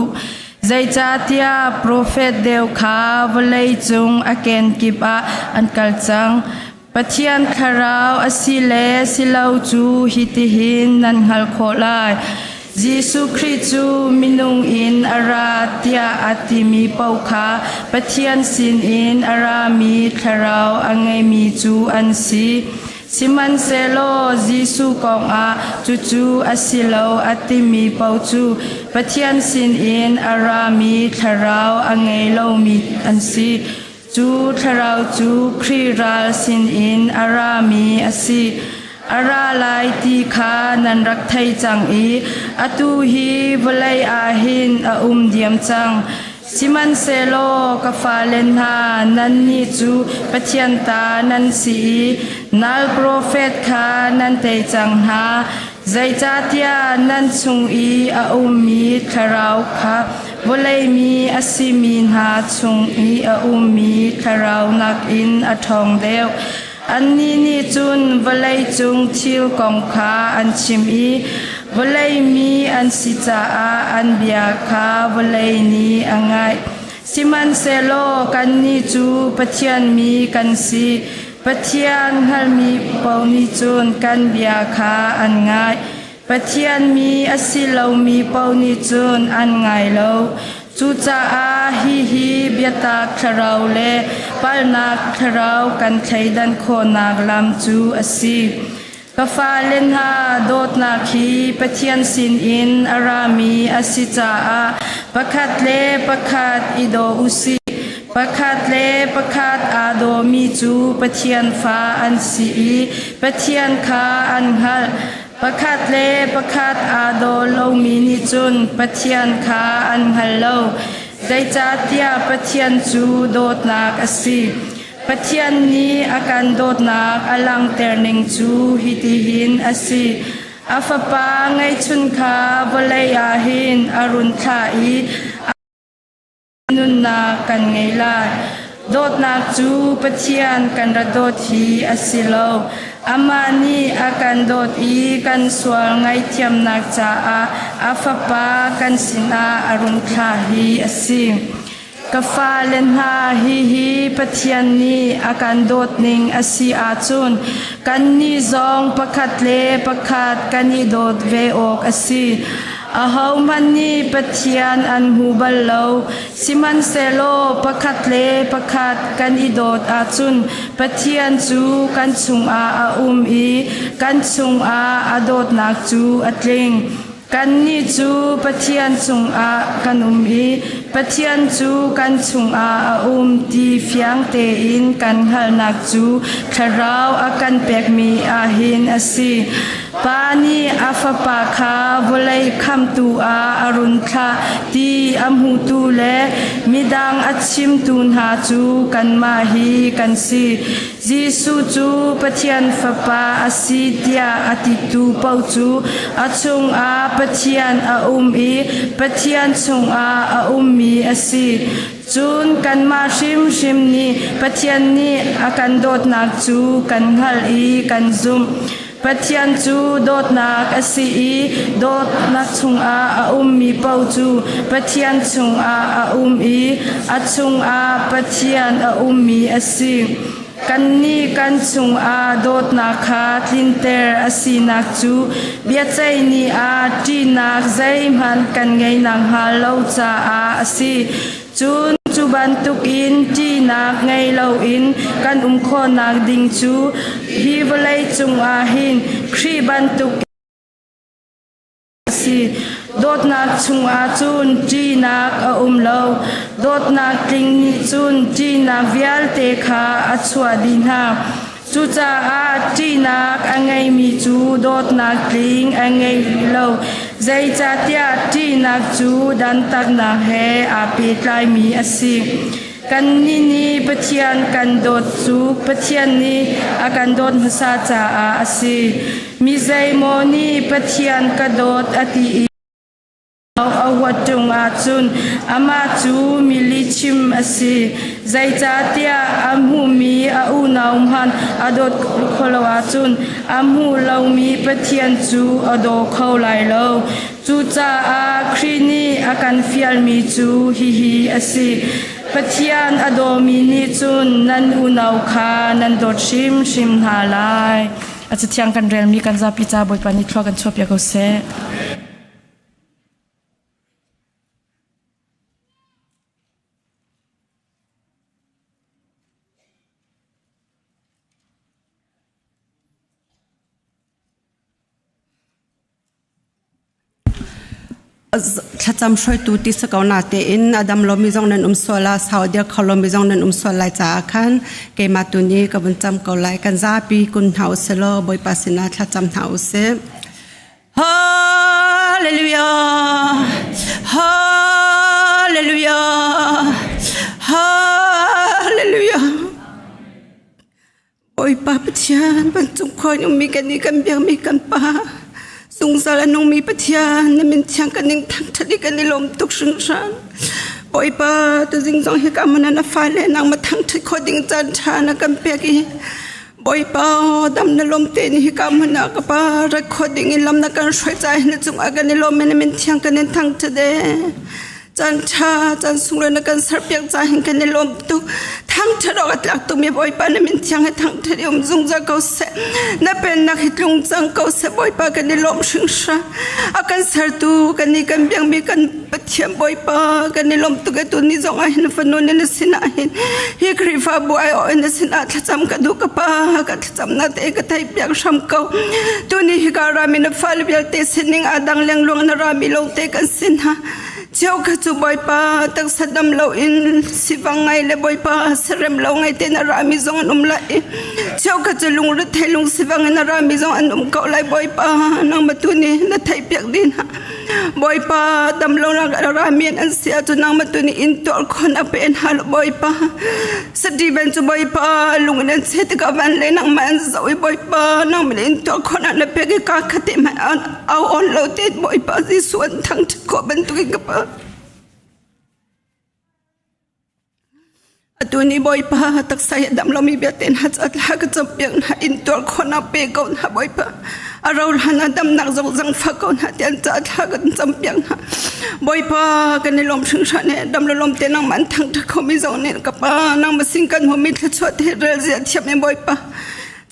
Zeicahtiah profet deu kha vawlei cung a kenkip ah an kal cang. Pathian thlarau a si le si lo cu hitihin nan hngalh khawh lai. Jesuh Khrih cu minung in a ra tiah a timi paoh kha Pathian sinin a rami thlarau a ngeimi cu an si. Sihmanhsehlaw Jesuh kongah cucu a si lo a timi paoh cu Pathian sinin a rami thlarau a ngei lomi an si. Cu thlarau cu Khrih ral sinin a rami a si. A ra lai ti kha nan rak thei cang i atu hi vawlei ah hin a um diam cang. Sihmanhsehlaw ka fale hna, nannih cu Pathian ta nan si i nal profet kha nan tei cang hna. Zeicahtiah nan chung i a ummi thlarau kha vawlei mi a simi hna chung i a ummi thlarau nakin a ṭhawng deuh. Annih nih cun vawlei cung thil kong kha an chim i vawlei mi an si caah an bia kha vawlei nih a ngaih. Sihmanhsehlaw kannih cu Pathian mi kan si. Pathian hngalhmi paoh nih cun kan bia kha an ngaih. Pathian mi a si lomi paoh nih cun an ngai lo. Cucaah hihi biatak thlarau le palhnak thlarau kan thleidan khawhnak lam cu a si. Ka fale hna dawtnak hi Pathian sinin a rami a si caah pakhat le pakhat i daw u sih. Pakhat le pakhat aa dawmi cu Pathian fa an si i Pathian kha an hngalh. Pakhat le pakhat aa daw lomi nih cun Pathian kha an hngal lo. Zeicahtiah Pathian cu dawtnak a si. Pathian nih a kan dawtnak a langhter ning cu hitihin a si. A Fapa ngeihchun kha vawlei ah hin a run thlah i nunnak kan ngei lai. Dawtnak cu Pathian kan ra dawt hi a si lo. Amah nih a kan dawt i kan sual ngaihthiamnak caah a Fapa kan sinah a rung thlah hi a si. Ka fale hna, hihi Pathian nih a kan dawtning a si ahcun kannih zong pakhat le pakhat kan i dawt ve awk a si. Ahohmanh nih Pathian an hmu bal lo, sihmanhsehlaw pakhat le pakhat kan i dawt ahcun Pathian cu kan chungah a um i kan chungah a dawtnak cu a tling. Kannih cu Pathian chungah kan um i Pathian cu kan chungah a um ti fiang tein kan hngalhnak cu Thlarau a kan pekmi ah hin a si. Pa nih a Fapa kha vawlei khamhtu ah a run thlah ti a hmutu le midang a chimtu hna cu kanmah hi kan si. Jesuh cu Pathian Fapa a si tiah a titu paoh cu a chungah Pathian a um i Pathian chungah a ummi a si. Cun kanmah hrimhrim nih Pathian nih a kan dawtnak cu kan hngalh i kan zumh. Pathian cu dawtnak a si i dawtnak chungah a ummi paoh cu Pathian chungah a um i a chungah Pathian a ummi a si. Kannih kan chungah dawtnak kha tlinter a sinak cu biaceih ni ah ṭihnak zeihmanh kan ngei nakhnga lo caah a si. Cun cu bantukin ṭihnak ngei loin kan um khawhnak ding cu hi vawlei cungah hin Khrih bantuk a si. Dawtnak chungah cun ṭihnak a um lo. Dawtnak tling nih cun ṭihnak vialte kha a chuah dih hna. Cucaah ṭihnak a ngeimi cu dawtnak tling a ngei rih lo. Zeicahtiah ṭihnak cu dantatnak he aa pehtlaimi a si. Kannih nih Pathian kan dawt cu Pathian nih a kan dawt hmasa caah a si. Mi zeimaw nih Pathian ka dawt a ti i a huat ṭung ahcun amah cu mi lihchim a si. Zeicahtiah a hmuhmi a unau hmanh a dawt khawh lo ahcun a hmuh lomi Pathian cu a daw kho lai lo. Cucaah Khrih nih a kan fialmi cu hihi a si: Pathian a dawmi nih cun nan unau kha nan dawt hrimhrim hna lai. A cathiang kan relmi kan zapi ca Bawipa nih thlua kan chuahpiak ko seh. Thlacam hruaitu ti si ko na tein a dam lomi zong nan um sual ah sau dir kho lomi zong nan um sual lai caah khan keimah tu nih ka vun cam ko lai. Kan zapi kun hna usih law Bawipa sinah thlacam hna usih. Hallelujah! Hallelujah! Hallelujah! Bawipa Pathian, vancung khua in ummi kan nih kan biakmi kan Pa, zungzal a nungmi Pathian, na min thiang kan ning thangṭhat i kan i lawm tuk hringhran. Bawipa, tuzing zong hi ka mana na fale nang ma thangṭhat khawh ding caan ṭha na kan pek i Bawipa, dam na lawm te ni hi ka mana ka pa rat khawh ding in lam na kan hruai ca hi na cungah kan i lawm na min thiang kan in thangṭhat e. Caan ṭha, caan sunglawi na kan serpiak ca hin kan i lawm tuk. Thangṭhat awk a tlak tukmi Bawipa na min thiang hi thangṭhat i um zungzal ko seh. Na pennak hi tlung cang ko seh Bawipa kan i lawm hringhran. A kan sertu kan i kan biakmi kan Pathian Bawipa kan i lawm tuk e tuni zong ah hin fanu na sinah hin hi Khrihfabu ai awh in na sinah thlacam ka duh ka pa ka thlacamnak te ka theih piak hram ko. Tuni hi ka rami na fale vialte sining aa dang lengluang na rami lawngte kan si hna. Cheukhat cu Bawipa taksa dam loin sivang ngai le Bawipa serem lo ngai tein a rami zong an um lai i cheukhat cu lungrethei lungsivang in a rami zong an um ko lai Bawipa nangmah tu nih na theihpiak dih hna. Bawipa dam lonak a rami an si ahcun nangmah tu nih in tuar khon a pe hna lo Bawipa. Steven cu Bawipa lung in an cheh tikah van le nangmah an zoh i Bawipa nangmah nih in tuar khon ah na pek i kaa khat te hmanh au on lo te Bawipa Jesuh an thangṭhat khawh bantukin ka pa. Atu ni Bawipa taksa hi dam lomi vialte hna cu thla ka campiak hna in tuar khawhnak pe ko hna Bawipa. A ro hlan ah damnak zong zangfah ko hna tian ca thla kan campiak hna. Bawipa kan i lawm hringhran he dam lo lawm te nangmah an thangṭhat khomi zong nih ka pa nangmah sin kan hmuhmi thluachuah te rel zia thiam in Bawipa.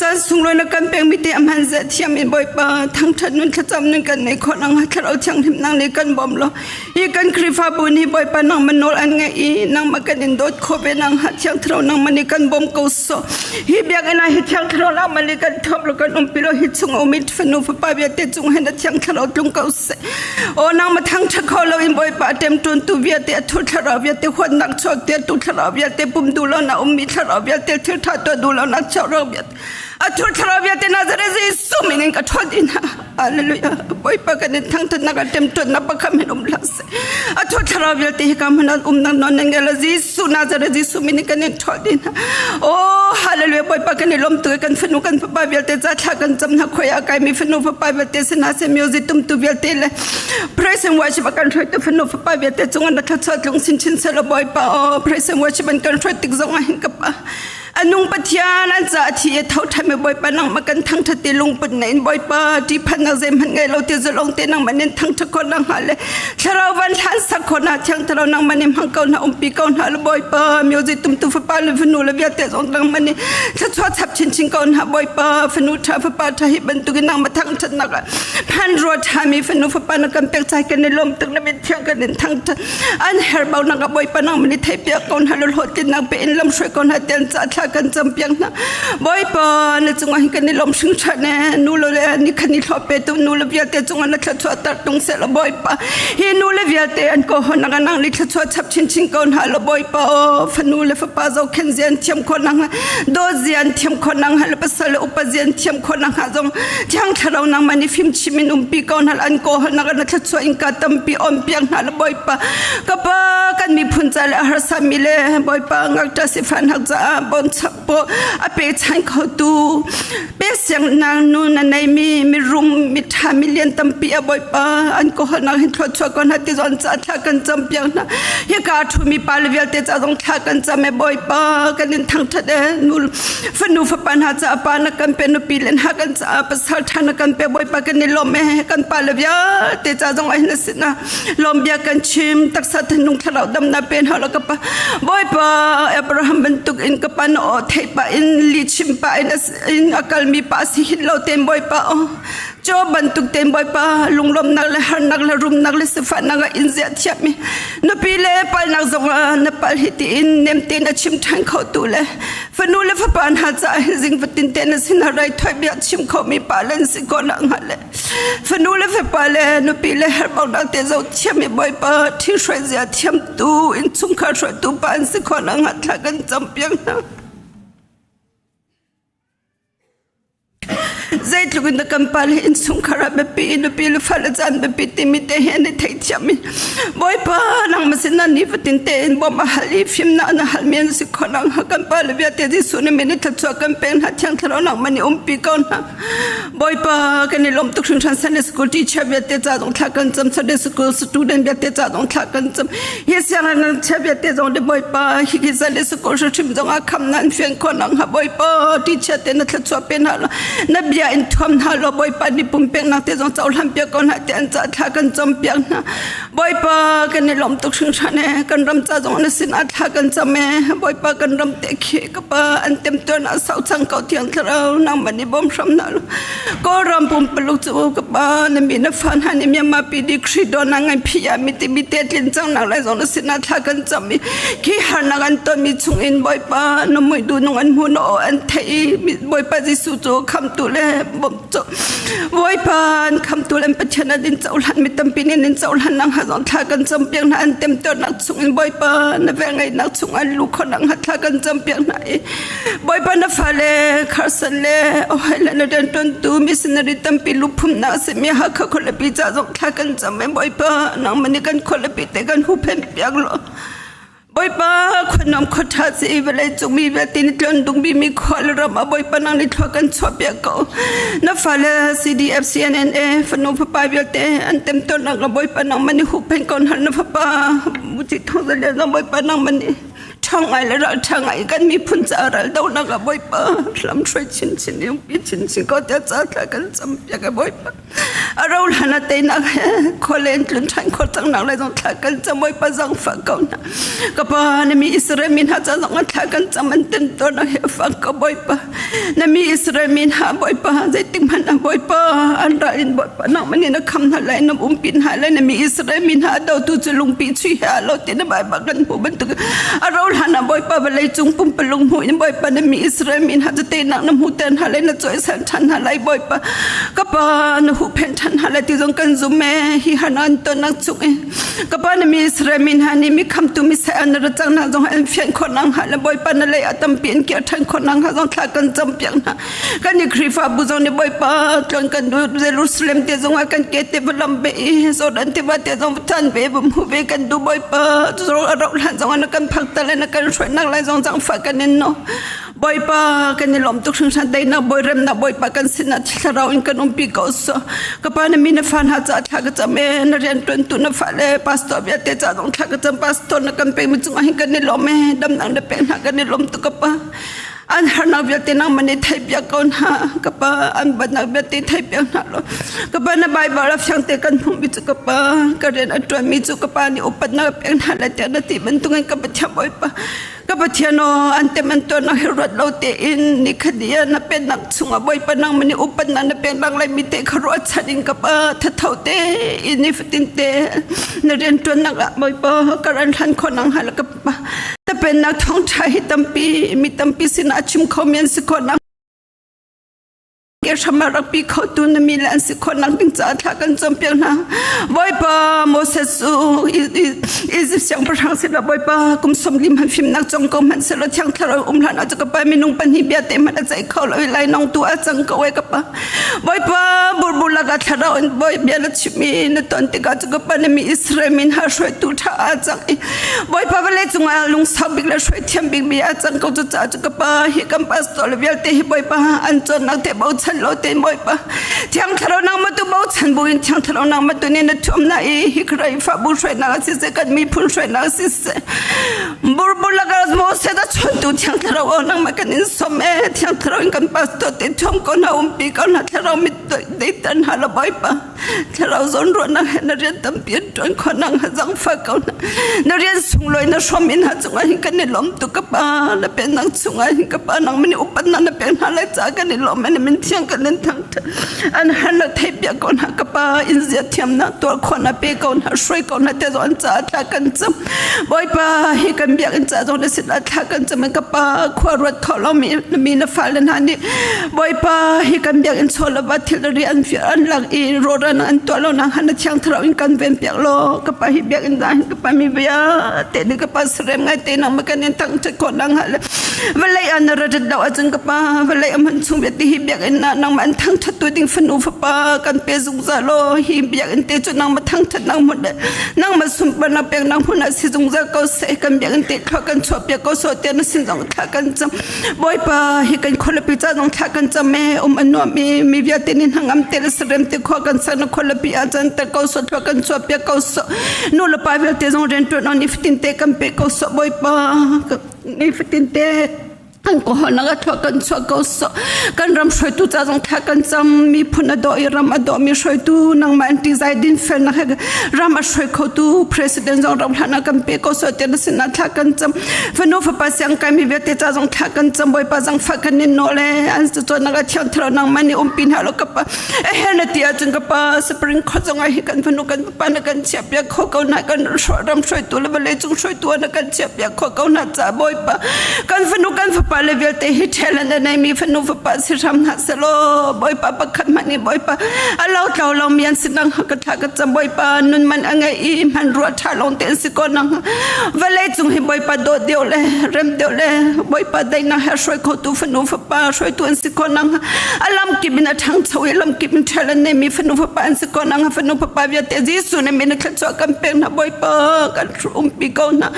Caan sunglawi na kan pekmi te a hman zia thiam in Bawipa thangṭhat nun thlacam nun kan nei khawh nang thlarau thianghlim nang nih kan bawm law hi kan Khrihfabu nih Bawipa nangmah nawl an ngaih i nangmah kan in dawt khawh ve nang ha thiang thlarau nangmah nih kan bawm ko sawh hi biakinn ah hi thiang thlarau nangmah nih kan thuam law kan umpi law hi chung um in fanu fapa vialte cung hin na thiang thlarau tlung ko seh aw nangmah thangṭhat kho lo in Bawipa ṭemṭawn tu vialte a thur thlarau vialte huatnak chuak te tu thlarau vialte pum duh lo na ummi thlarau vialte thil ṭha tuah duh lo nak chuak ro vialte a thur thlarau vialte Nazareth Jesuh min in ka ṭhawl dih hna Hallelujah Bawipa kan in thangṭhatnak a ṭemṭawnnak pakhat min um hlah seh a thur thlarau vialte hi ka hmun ah umnak nawl nan ngei lo Jesuh Nazareth Jesuh min in kan in ṭhawl dih hna Oh hallelujah Bawipa kan i lawm tuk kan fanu kan fapa vialte ca thla kan cam hna khoi a kaimi fanu fapa vialte sina se music tumtu vialte le praise and worship kan hruaitu fanu fapa vialte cung na thluachuah tlung sin chin sela Bawipa oh praise and worship an kan hruai tik zong ah hin ka pa anung Pathian an ca thi e tho ṭhan mi Bawipa nang ma kan thangṭhat ti lungput na in Bawipa ṭihphan nak zeihmanh ngei lo ti zulong te nang ma nin thangṭhat khawh nak hnga le thlarau van hlan sak khawh na thiang thlarau nang ma nin hmang ko na umpi ko hna le Bawipa music tumtu fapa le fanu le vialte zong nang ma nin thluachuah chap chinchin ko hna Bawipa fanu ṭha fapa ṭha hi bantukin nang ma thangṭhat nak ah phan rua ṭha mi fanu fapa na kan pek cai kan i lawm tuk na min thiang kan in thangṭhat an herbau nak ah Bawipa nang ma nih theihpiak ko hna le hlawhtlinnak pe in lam hruai ko hna tian ca thla kan cam piak hna. Bawipa na cungah hin kan i lawm hringhran e nu le le ni khan i hlawh pe tu nu le vialte cungah na thluachuah tar tung seh law Bawipa hi nu le vialte an ko hon nang nang li thluachuah chap chinchin ko hna law Bawipa o fanu le fapa zohkhenh zian thiam kho nang dawt zian thiam kho nang le pasal le upa zian thiam kho nang zong thiang thlarau nang mani fim chim in umpi ko hna an ko hon nang na thluachuah in ka tampi om piak hna la Bawipa ka pa kan miphun ca le harsa mi le Bawipa ngakṭa sifan hak caah bon chap po a pe chan kho tu pe siang nang nu na nei mi mirum mi tha mi lian tampi a Bawipa an ko hon nang hin thluachuah ko hna ti zon ca thla kan cam piak hna hi ka thu mi pa le vialte ca zong thla kan cam e Bawipa kan in thangthat e nu fanu fapa hna ca pa na kan pe nupi le hna kan ca pasal tha na kan pe Bawipa kan i lawm e kan pa le vialte ca zong ai na sin na lawm bia kan chim taksa thinlung thlarau dam na pen ha ka pa Bawipa Abraham bantuk in ka pa na aw thei pa in li chim pa in in akal mi pa si hin lo ten Bawipa o cho bantuk ten Bawipa lunglawmnak le harnak le rumnak le sifahnak ah in ziah thiam mi nupi le palnak zong ah na pal hi ti in nem tein a chim ṭhan kho tu le fanu le fapa hna caah zing fatin te na sin rai thoi bia chim kho mi pa len si ko na nga le fanu le fapa le nupi le herbaunak te zo thiam mi bawipa thi hruai zia thiam tu in chungkhar hruai tu pa an si kho na nga thla kan cam piak hna Zeitluk in na kan pa le innchungkhar ah biapi nupi le fale caan biapi timi te he an i theithiam i Bawipa nangmah sinah nifatin tein bawmh a hal i fimnak na halmi an si kho nakhnga kan pa le vialte Jesuh na min i thluachuah kan pek hna Thiang Thlarau nangmah nih umpi ko hna. Bawipa kan i lawm tuk hringhran Sunday school teacher vialte ca zong thla kan cam Sunday school student vialte ca zong thla kan cam hi siangngakchia vialte zong le Bawipa hi hi zal i sakawr hrim zong ah kham nan fian khawh nakhnga Bawipa teacher te na thluachuah pe hna law na bia in thuam hna law Bawipa ni pumpeknak te zong cohlan piak ko hna ti an ca thla kan cam piak hna Bawipa kan i lawm tuk hringhran e kan ram ca zong na sin ah thla kan cam e Bawipa kan ram te khi ka pa an tem tuan ah sau cang ko thiang thlarau nangmah nih bawm hram hna law Kawlram pumpaluk cu ka pa na mi na fa hna nih Myanmar PD Khri na ngai phi ah mi ti mi te tlin cang nak lai zong na sinah thla kan cam i khi harnak an ton mi chung in Bawipa na mui du nung an hmu na aw an theih i Bawipa Jesuh cu khamtu le bawmh cu Bawipa an khamtu le an Pathian an in cohlan mi tampi nih an in cohlan nak hnga zong thla kan cam piak hna an temtuarnak chung in Bawipa na velngeihnak chung an lu kho nak hnga thla kan cam piak hna i Bawipa na fale Carson le Ohio na rianṭuantu missionary tampi luphumnak a simi Hakha khualipi ca zong thla kan cam i Bawipa nangmah nih kan khualipi te kan huhphenh piak law Bawipa khuanuam khuaṭha si vawlei cung mi vialte nih tlon dungmi mi khua le ram ah Bawipa nang nih thlua kan chuah piak ko. Na fale CDF CNNA fanu fapa vialte an temtuarnak ah Bawipa nangmah nih huhphenh ko hna na fapa Muci Thawng Za Lian zong Bawipa nangmah nih ṭha ngai le ral ṭha ngai kan miphun ca ral donak ah Bawipa hlam hruai chinchin in pi chinchin ko tiah ca thla kan cam piak e Bawipa a ro hlan a teinak he khualen tlun ṭhan khor cangnak lai zong thla kan cam Bawipa zangfah ko hna ka pa na mi Israel mi hna ca zong thla kan cam an ten tuarnak he fak ko Bawipa na mi Israel mi hna Bawipa zeitik hmanh ah Bawipa an ral in Bawipa nangmah nih na kham hna lai na umpi hna lai na mi Israel mi hna dotu cu lungpi chui he aa lo ti na Baibal kan hmuh bantuk a ro hlan ah Bawipa vawlei cung pumpalung hmuh in Bawipa na mi Israel mi hna cu teinak na hmuhter hna lai na cawisan ṭhan hna lai Bawipa ka pa na huhphenh ṭhan hna lai ti zong kan zum e hi hanan tonnak chung i ka pa na mi Israel mi hna nih mi khamtu Messiah na ra cang nak zong an fian khawh nak hnga le Bawipa na lei ah tampi in kir ṭhan khawh nak hnga zong thla kan cam piak hna kan i Khrihfabu zong nih Bawipa tlon kan duh Jerusalem te zong ah kan ke te va lam ve i Jordan tiva te zong va than ve va hmu ve kan duh Bawipa a rauh hlan zong ah na kan phak ta le na kan hruainak lai zong zangfah kan in no Bawipa kan i lawm tuk hringhran teinak bawi remnak Bawipa kan sinah thlarau in kan umpi ko so ka pa na mi na fa hna ca thla ka cam e na rian tuan tu na fa le pastor vialte ca zong thla ka cam pastor na kan pek mi cungah hin kan i lawm e damnak na pek hna kan i lawm tuk ka pa an harnak vialte nang mani thei piak ko hna ka pa an batnak vialte thei piak hna lo ka pa na Bible a fiang te kan hmuh mi cu ka pa ka rian a tuan mi cu ka pa nih upatnak pek hna lai tiah na ti bantukin ka Pathian Bawipa Ka Pathian aw, an tem an tuan he ruat lo tein nikhat ni na pennak chungah Bawipa nang mani upatnak na peknak lai mi te kha ruat chan in ka pa thatho te in ni fatin te na rian tuannak ah Bawipa ka ran hlan kho nang hal ka pa. Pennak thawngṭha hi tampi mi tampi sinah a chim khomi an si khawh nak ke hram a rak pi khotu na mi le an si khawh nak ding caah thla kan cawnpiak hna. Bawipa Moses cu Egypt siangpahrang sinah Bawipa kum 40 hmanh fimnak cong ko hmanh sehlaw Thiang Thlarau um hlan ah cu ka pa minung pahnih bia te hmanh a ceih kho lo i lainawng tu a cang ko ai ka pa. Bawipa burbur lakah thlarau in bawi bia na chim i na ton tikah cu ka pa na mi Israel min ha hruaitu ṭha aa cang i Bawipa vawlei cungah lungsau bik le hruai thiam bik mi aa cang ko cucaah cu ka pa hi kan pastor le vialte hi Bawipa an cawnnak te bochan lo tein Bawipa Thiang Thlarau nangmah tu bochan buin Thiang Thlarau nangmah tu nih na thuamnak i hi Khrihfabu hruainak siseh kan miphun hruainak siseh burbur lakah Moses a chontu Thiang Thlarau aw nangmah kan in som e Thiang Thlarau in kan pastor te thuam ko hna umpi ko hna Thlarau mit deitan hna la Bawipa Thlarau zawn ruahnak he na rian tampi an ṭuan khawh nak hnga zangfah ko hna na rian sunglawi na hrawm in hna cungah hin kan i lawm tuk ka pa na pennak chungah hin ka pa nang min upatnak na pek hna lai caah kan i lawm na min thiang kan in thangṭhat an har theih piak ko hna ka pa in zia thiamnak tuah khawh na pe ko hna hruai ko hna te zong an caah thla kan cam Bawipa hi kan biakinn ca zong na sinah thla kan cam ka pa khua ruat kho lo mi mi na fale hna nih Bawipa hi kan biakinn chaw lo va thil ri an fir an lak i rawran an tuah lo nang han na thiang thlarau in kan ven piak lo ka pa hi biakinn da hin ka pa mi bia te ni ka pa sarem ngai te nang ma kan in tang chat ko nang ha le vawlei ah na rat lo ahcun ka pa vawlei a hman chung vialte hi biakinn ah nangmah an thangṭhat tu ding fanu fapa kan pe zungzal law hi biakinn te cu nangmah thangṭhat nang hmun le nangmah sunparnak pek nang hmun ah si zungzal ko seh kan biakinn te thla kan chuah piak ko sawh tiah na sin zong thla kan cam Bawipa hi kan khualipi ca zong thla kan cam e um a nuam i mi vialte nih hnangam te le sarem te khua kan sak na khualipi ah cun ter ko sawh thla kan chuah piak ko sawh nu le pa vialte zong rianṭuan on nifatin te kan pe ko sawh Bawipa nifatin te kan kohon a thua kan chuah ko so kan ram hruaitu ca zong thla kan cam mi phun a daw i ram a daw mi hruaitu nangmah an tizai din fel na ram a hruai kho tu president zong ram hlan kan pe ko so te na sin thla kan cam fanu fapa siang kai mi vialte ca zong thla kan cam bawipa zang fa kan nin no le an chu na ga thiang tharo nangmah ni umpi hna lo kapa ehe na ti ahcun ka pa spring kho zong ah hi kan fanu kan pa na kan chiah piak kho ko na kan ram hruaitu le vawlei cung hruaitu na kan chiah piak kho ko na ca bawipa kan fanu kan fapa le vialte hi ṭhel an nei mi fanu fapa si hram hna selaw bawipa pakhat hmanh nih bawipa a lo tlo lo mi an si nang ka tha ka cam bawipa nun man a ngei i hman rua ṭha long te an si ko nang vawlei cung hi bawipa dawt deuh le rem deuh le bawipa daihnak he hruai kho tu fanu fapa hruaitu an si ko nang a lamkip in a ṭhangcho i lamkip in ṭhal an neimi fanu fapa an si ko nang fanu fapa vialte Jesuh na min a thluachuah kan pek hna Bawipa kan umpi ko hna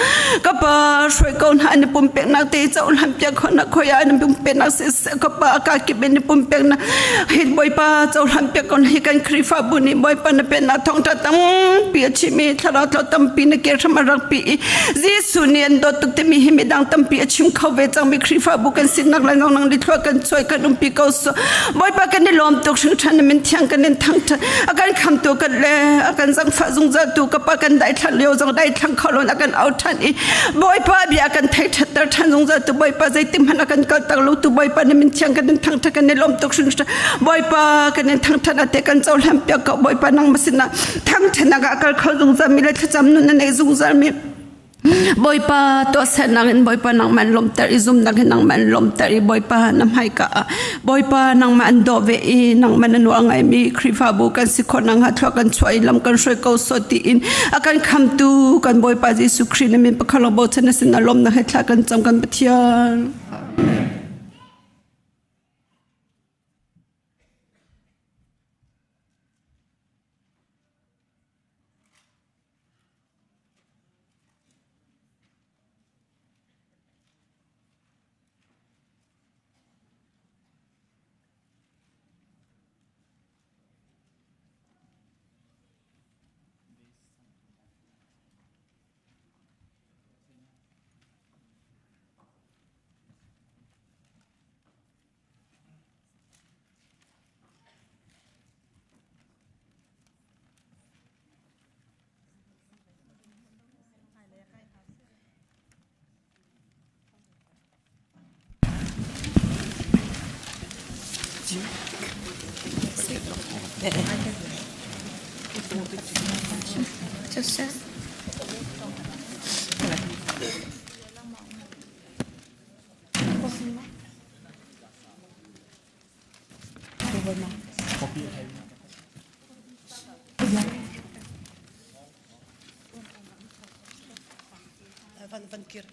ka pa hruai ko hna an i pumpeknak te cohlan piak ko hna khoi ah an i pumpeknak siseh ka pa ka kip in i pumpeknak hi Bawipa cohlan piak ko hna hi kan Khrihfabu nih Bawipa na pennak thawngṭha tampi a chim i thlarau tlo tampi na ke hram a rak pi i Jesuh nih an dawt tuk timi hi midang tampi a chim kho ve cangmi Khrihfabu kan sinak le nang nang thluak kan chuai kan umpi ko so Bawipa kan i lawm tuk hringhran min thiang kan in thangṭhat a kan khamtu kan le a kan zangfah zungzal tu ka pa kan daithlang lio zong daithlang kho loin a kan au ṭhan i Bawipa bia kan thei ṭhatter ṭhan zungzal tu Bawipa zeitim hmanh a kan kaltak lo tu Bawipa na min thiang kan in thangṭhat kan i lawm tuk hringhran Bawipa kan in thangṭhat ate kan cohlan piak ko Bawipa nangmah sinah thangṭhatnak ah kal kho zungzal mi le thlacam nun na nei zungzal mi Bawipa tuahsernak in Bawipa nangmah an lawmter i zumnak in nangmah an lawmter i Bawipa na hmaika ah Bawipa nangmah an dawh ve i nangmah na nuah ngaimi Khrihfabu kan si khawh nakhnga thlua kan chuah i lam kan hruai ko sawh tiin a kan khamtu kan Bawipa Jesuh Khrih na min pakhat lawng bochan na sin na lawmnak he thla kan cam kan Pathian. Van van kir.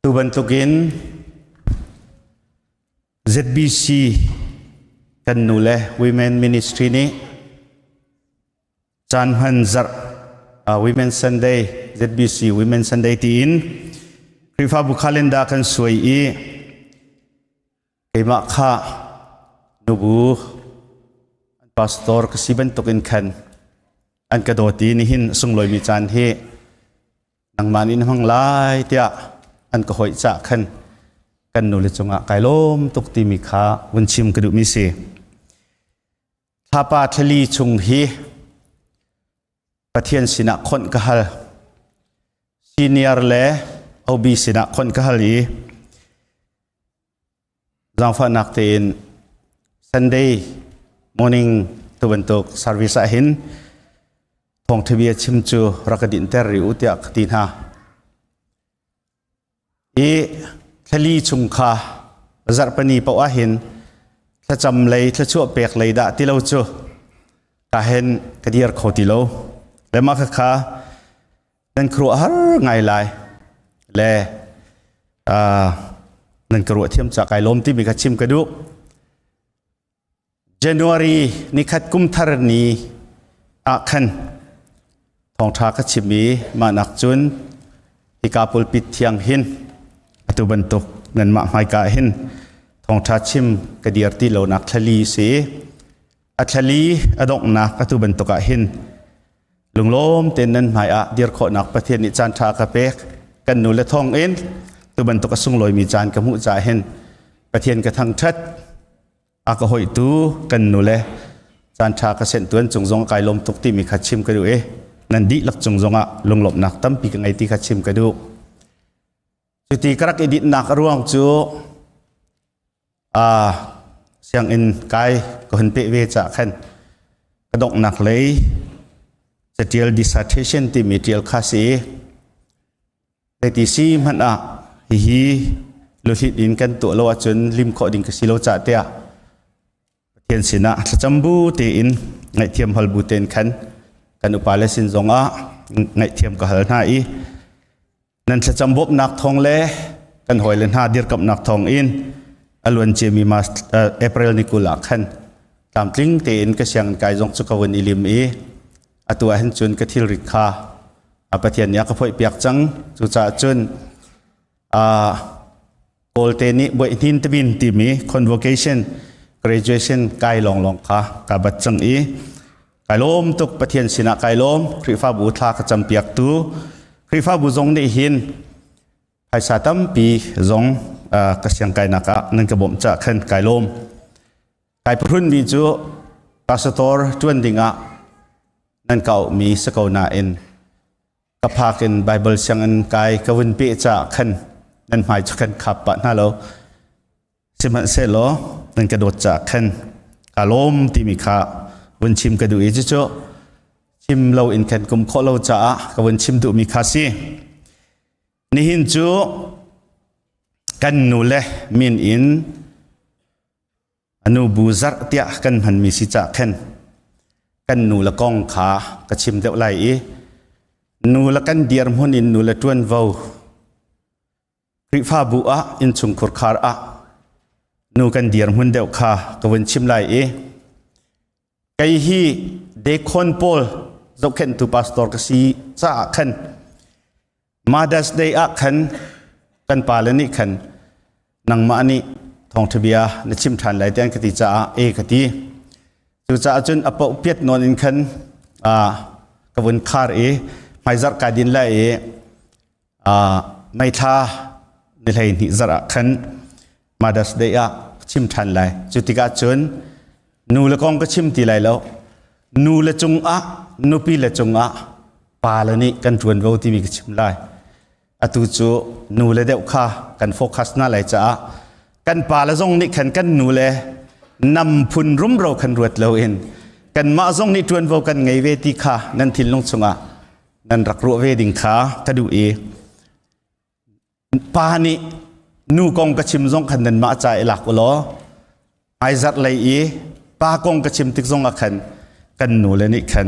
Tu bantukin ZBC kan nu le Women Ministry nih caan hman zarh Women Sunday ZBC Women Sunday tiin Khrihfabu calendar kan suai i keimah kha nubu pastor ka si bantukin khan an ka dawt i nihin sunglawi mi caan hi nangmah nih na hmang lai tiah an ka hoih cah khan kan nule cungah kai lawm tuk timi kha vun chim ka duhmi si. Thlapa thlali chung hi Pathian sinah khonh ka hal. Senior le OB sinah khonh ka hal i zaangfahnak tein Sunday morning tu bantuk service ah hin thawngthabia chim cu rak ka dinhter rih u tiah ka ti hna. I thlali chung kha zarhpani paoh ah hin thlacam lei thluachuah pek lei dah ti lo cu ka hen ka dir kho ti lo. Le mah khakha nan khuaruah har ngai lai le nan ka ruah thiam ca kai lawm timi kha chim ka duh. January nikhat kum thar ni ah khan thawngṭha ka chim i mah nak cun hika pulpit thiang hin atu bantuk nanmah hmaika hin thawngṭha chim ka dir ti lo nak thlali si. A thlali a donghnak atu bantuk ah hin lunglawm tein nan hmai ah dir khawhnak Pathian nih caan ṭha ka pek. Kan nu le thawng in tu bantuk a sunglawimi caan ka hmuh caah hin Pathian ka thangṭhat. A ka hoihtu kan nu le caan ṭha ka senh tuan cung zong kai lawm tuk timi kha chim ka duh i nan dihlak cung zongah lunglawmhnak tampi ka ngei ti kha chim ka duh. Cuti ka rak i dinhnak a ruang cu sianginn kai ka hun peh ve cah khan ka donghnak lei catial dissertation timi tial kha si zeiti si hmanh ah hihi luhlit in kan tuah lo ahcun lim khawh ding ka si lo cah tiah Pathian sinah thlacam bu tein ngaihthiam hal bu tein khan kan upa le sin zongah ngaihthiam ka hal hna i nan thlacam bawmhnak thawng le kan hawile hna dirkamhnak thawng in a luan ciami mas April ni 20 ah khan tlamtling tein ka sianginn kai zong cu ka vun i lim i atu ah hin cun ka thilrit kha Pathian nih a ka phoih piak cang. Cucaah cun Kawlte nih Buaihnin Tabin timi convocation graduation kai lawnglawng kha ka bat cang i kai lawm tuk. Pathian sinah kai lawm. Khrihfabu thla ka campiak tu Khrihfabu zong nih hin phaisa tampi zong ka siang kainak ah nan ka bawmh cah khan kai lawm. Kai phrun mi cu pastor tuan ding ah nan ka auh mi si ko nain ka phak in Bible sianginn kai ka vun peh caah khan nan hmai cu khan khap pah hna lo. Sihmanhsehlaw nan ka dawt caah khan ka lawm timi kha vun chim ka duh i cucu chim lo in khan kum khawh lo caah ka vun chim duhmi kha si. Nihin cu kan nu le min in anu bu zarh tiah kan hmanmi si cah khan kan nu le kong kha ka chim deuh lai i nu le kan dirhmun in nu le ṭuanvo Khrihfabu ah innchungkhur khar ah nu kan dirhmun deuh kha ka vun chim lai i kei hi dekhon pawl zohkhenhtu pastor ka si caah khan Mother's Day ah khan kan pale nih khan nangmah nih thawngṭha bia na chim ṭhan lai tiah an ka ti caah e ka ti. Cucaah cun a paoh piat nawn in khan ka vun khar i hmaizarh kai din lai i meithla ni 12 zarh ah khan Mother's Day ah ka chim ṭhan lai. Cu tikah cun nu le kong ka chim ti lai lo. Nu le cungah nupi le cungah pa le nih kan ṭuanvo timi ka chim lai. Atu cu nu le deuh kha kan focus na lai caah kan pa le zong nih khan kan nu le nam phun rumro khan ruat loin kanmah zong nih ṭuanvo kan ngei ve ti kha nan thinlung chungah nan rak ruah ve ding kha ka duh i pa nih nu kong ka chim zong khan nanmah ca i lak u law hmaizarh lei i pa kong ka chim tik zong ah khan kan nu le nih khan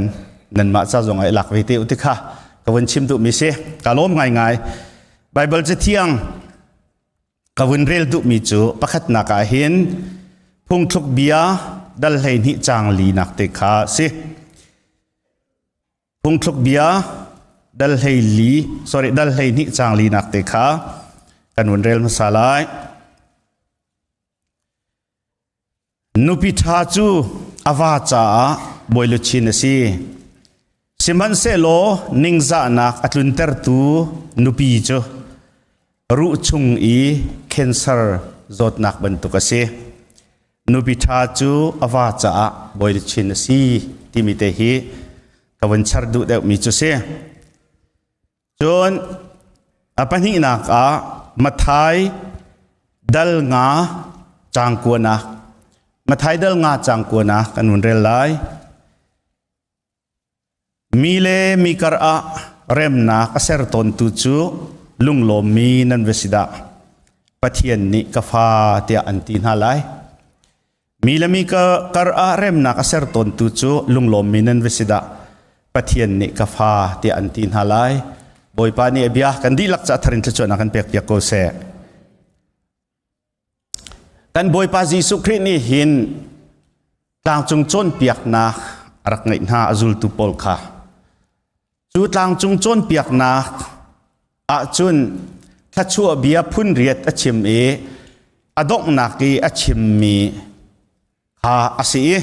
nanmah ca zong ah i lak ve te u ti kha ka vun chim duhmi si. Ka lawm ngaingai. Bible cathiang. Ka vun rel duhmi cu pakhatnak ah hin phungthluk bia dal 12 caang li nak te kha si. Phungthluk bia dal hlei li sorry dal 12 caang li nak te kha kan vun rel hmasa lai. Nupi ṭha cu a va caah bawiluchin a si. Sihmanhsehlaw ningzahnak a tluntertu nupi cu ruh chung i cancer zawtnak bantuk a si. Nupi ṭha cu a va caah bawiluchin a si timi te hi ka vun char duh deuhmi cu si. Cun a pahnihnak ah Matthai dal nga caang kuanak Matthai dal nga caang kuanak kan vun rel lai. Mi le mi kar ah remnak a ser tawntu cu lunglawmmi nan va si dah. Pathian nih ka fa tiah an ti hna lai. Mi le mi kar ah remnak a ser tawntu cu lunglawmmi nan va si dah. Pathian nih ka fa tiah an ti hna lai. Bawipa nih a bia kan dihlak ca tharin thluachuahnak kan pek piak ko seh. Kan Bawipa Jesuh Khrih nih hin tlangcung cawnpiaknak a rak ngeih hna a zultu pawl kha. Cu tlangcung cawnpiaknak ahcun thluachuah bia phun riat a chim i a donghnak i a chimmi kha a si i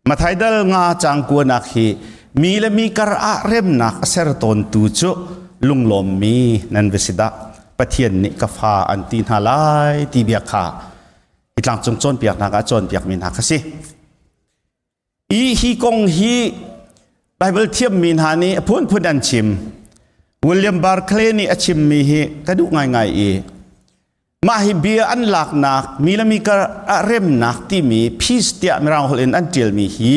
Matthai dal nga caang kuanak hi mi le mi kar ah remnak a ser tawntu cu lunglawmmi nan va si dah. Pathian nih ka fa an ti hna lai ti bia kha hi tlangcung cawnpiaknak ah cawnpiakmi hna kha si. I hi kong hi Bible thiammi hna nih a phunphun an chim. William Barclay nih a chimmi hi ka duh ngaingai i mah hi bia an laknak mi le mi kar ah remnak timi peace tiah mirang holh in an ṭialmi hi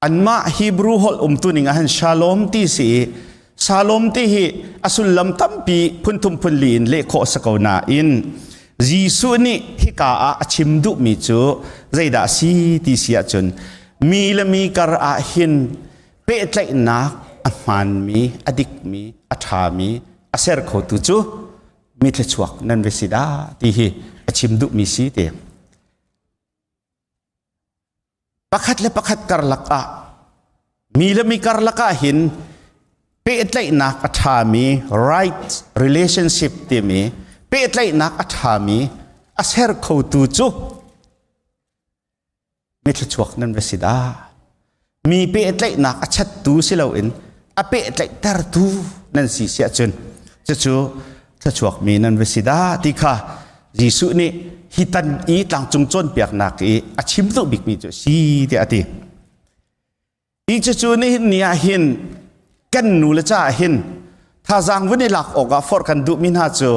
anmah Hebrew holh umtu ning ah hin shalom ti si i shalom ti hi a sullam tampi phunthum phunli in leh khawh si ko nain Jesuh nih hika ah a chim duhmi cu zeidah a si ti si ahcun mi le mi kar ah hin pehtlaihnak a hmaanmi a dikmi a ṭhami a ser khotu cu mi thluachuak nan va si dah ti hi a chim duhmi si ti. Pakhat le pakhat karlak ah mi le mi karlak ah hin pehtlaihnak a ṭhami right relationship timi pehtlaihnak a ṭhami a ser khotu cu mi thluachuak nan va si dah. Mi pehtlaihnak a chattu si loin a pehtlaihtertu nan si si ahcun cucu thluachuak mi nan va si dah ti kha Jesuh nih hi tan i tlangcung cawnpiaknak i a chim duh bikmi cu si tiah a ti. Hi cucu nihin ni ah hin kan nu le ca ah hin thazaang vun i lak awkah forh kan duhmi hna cu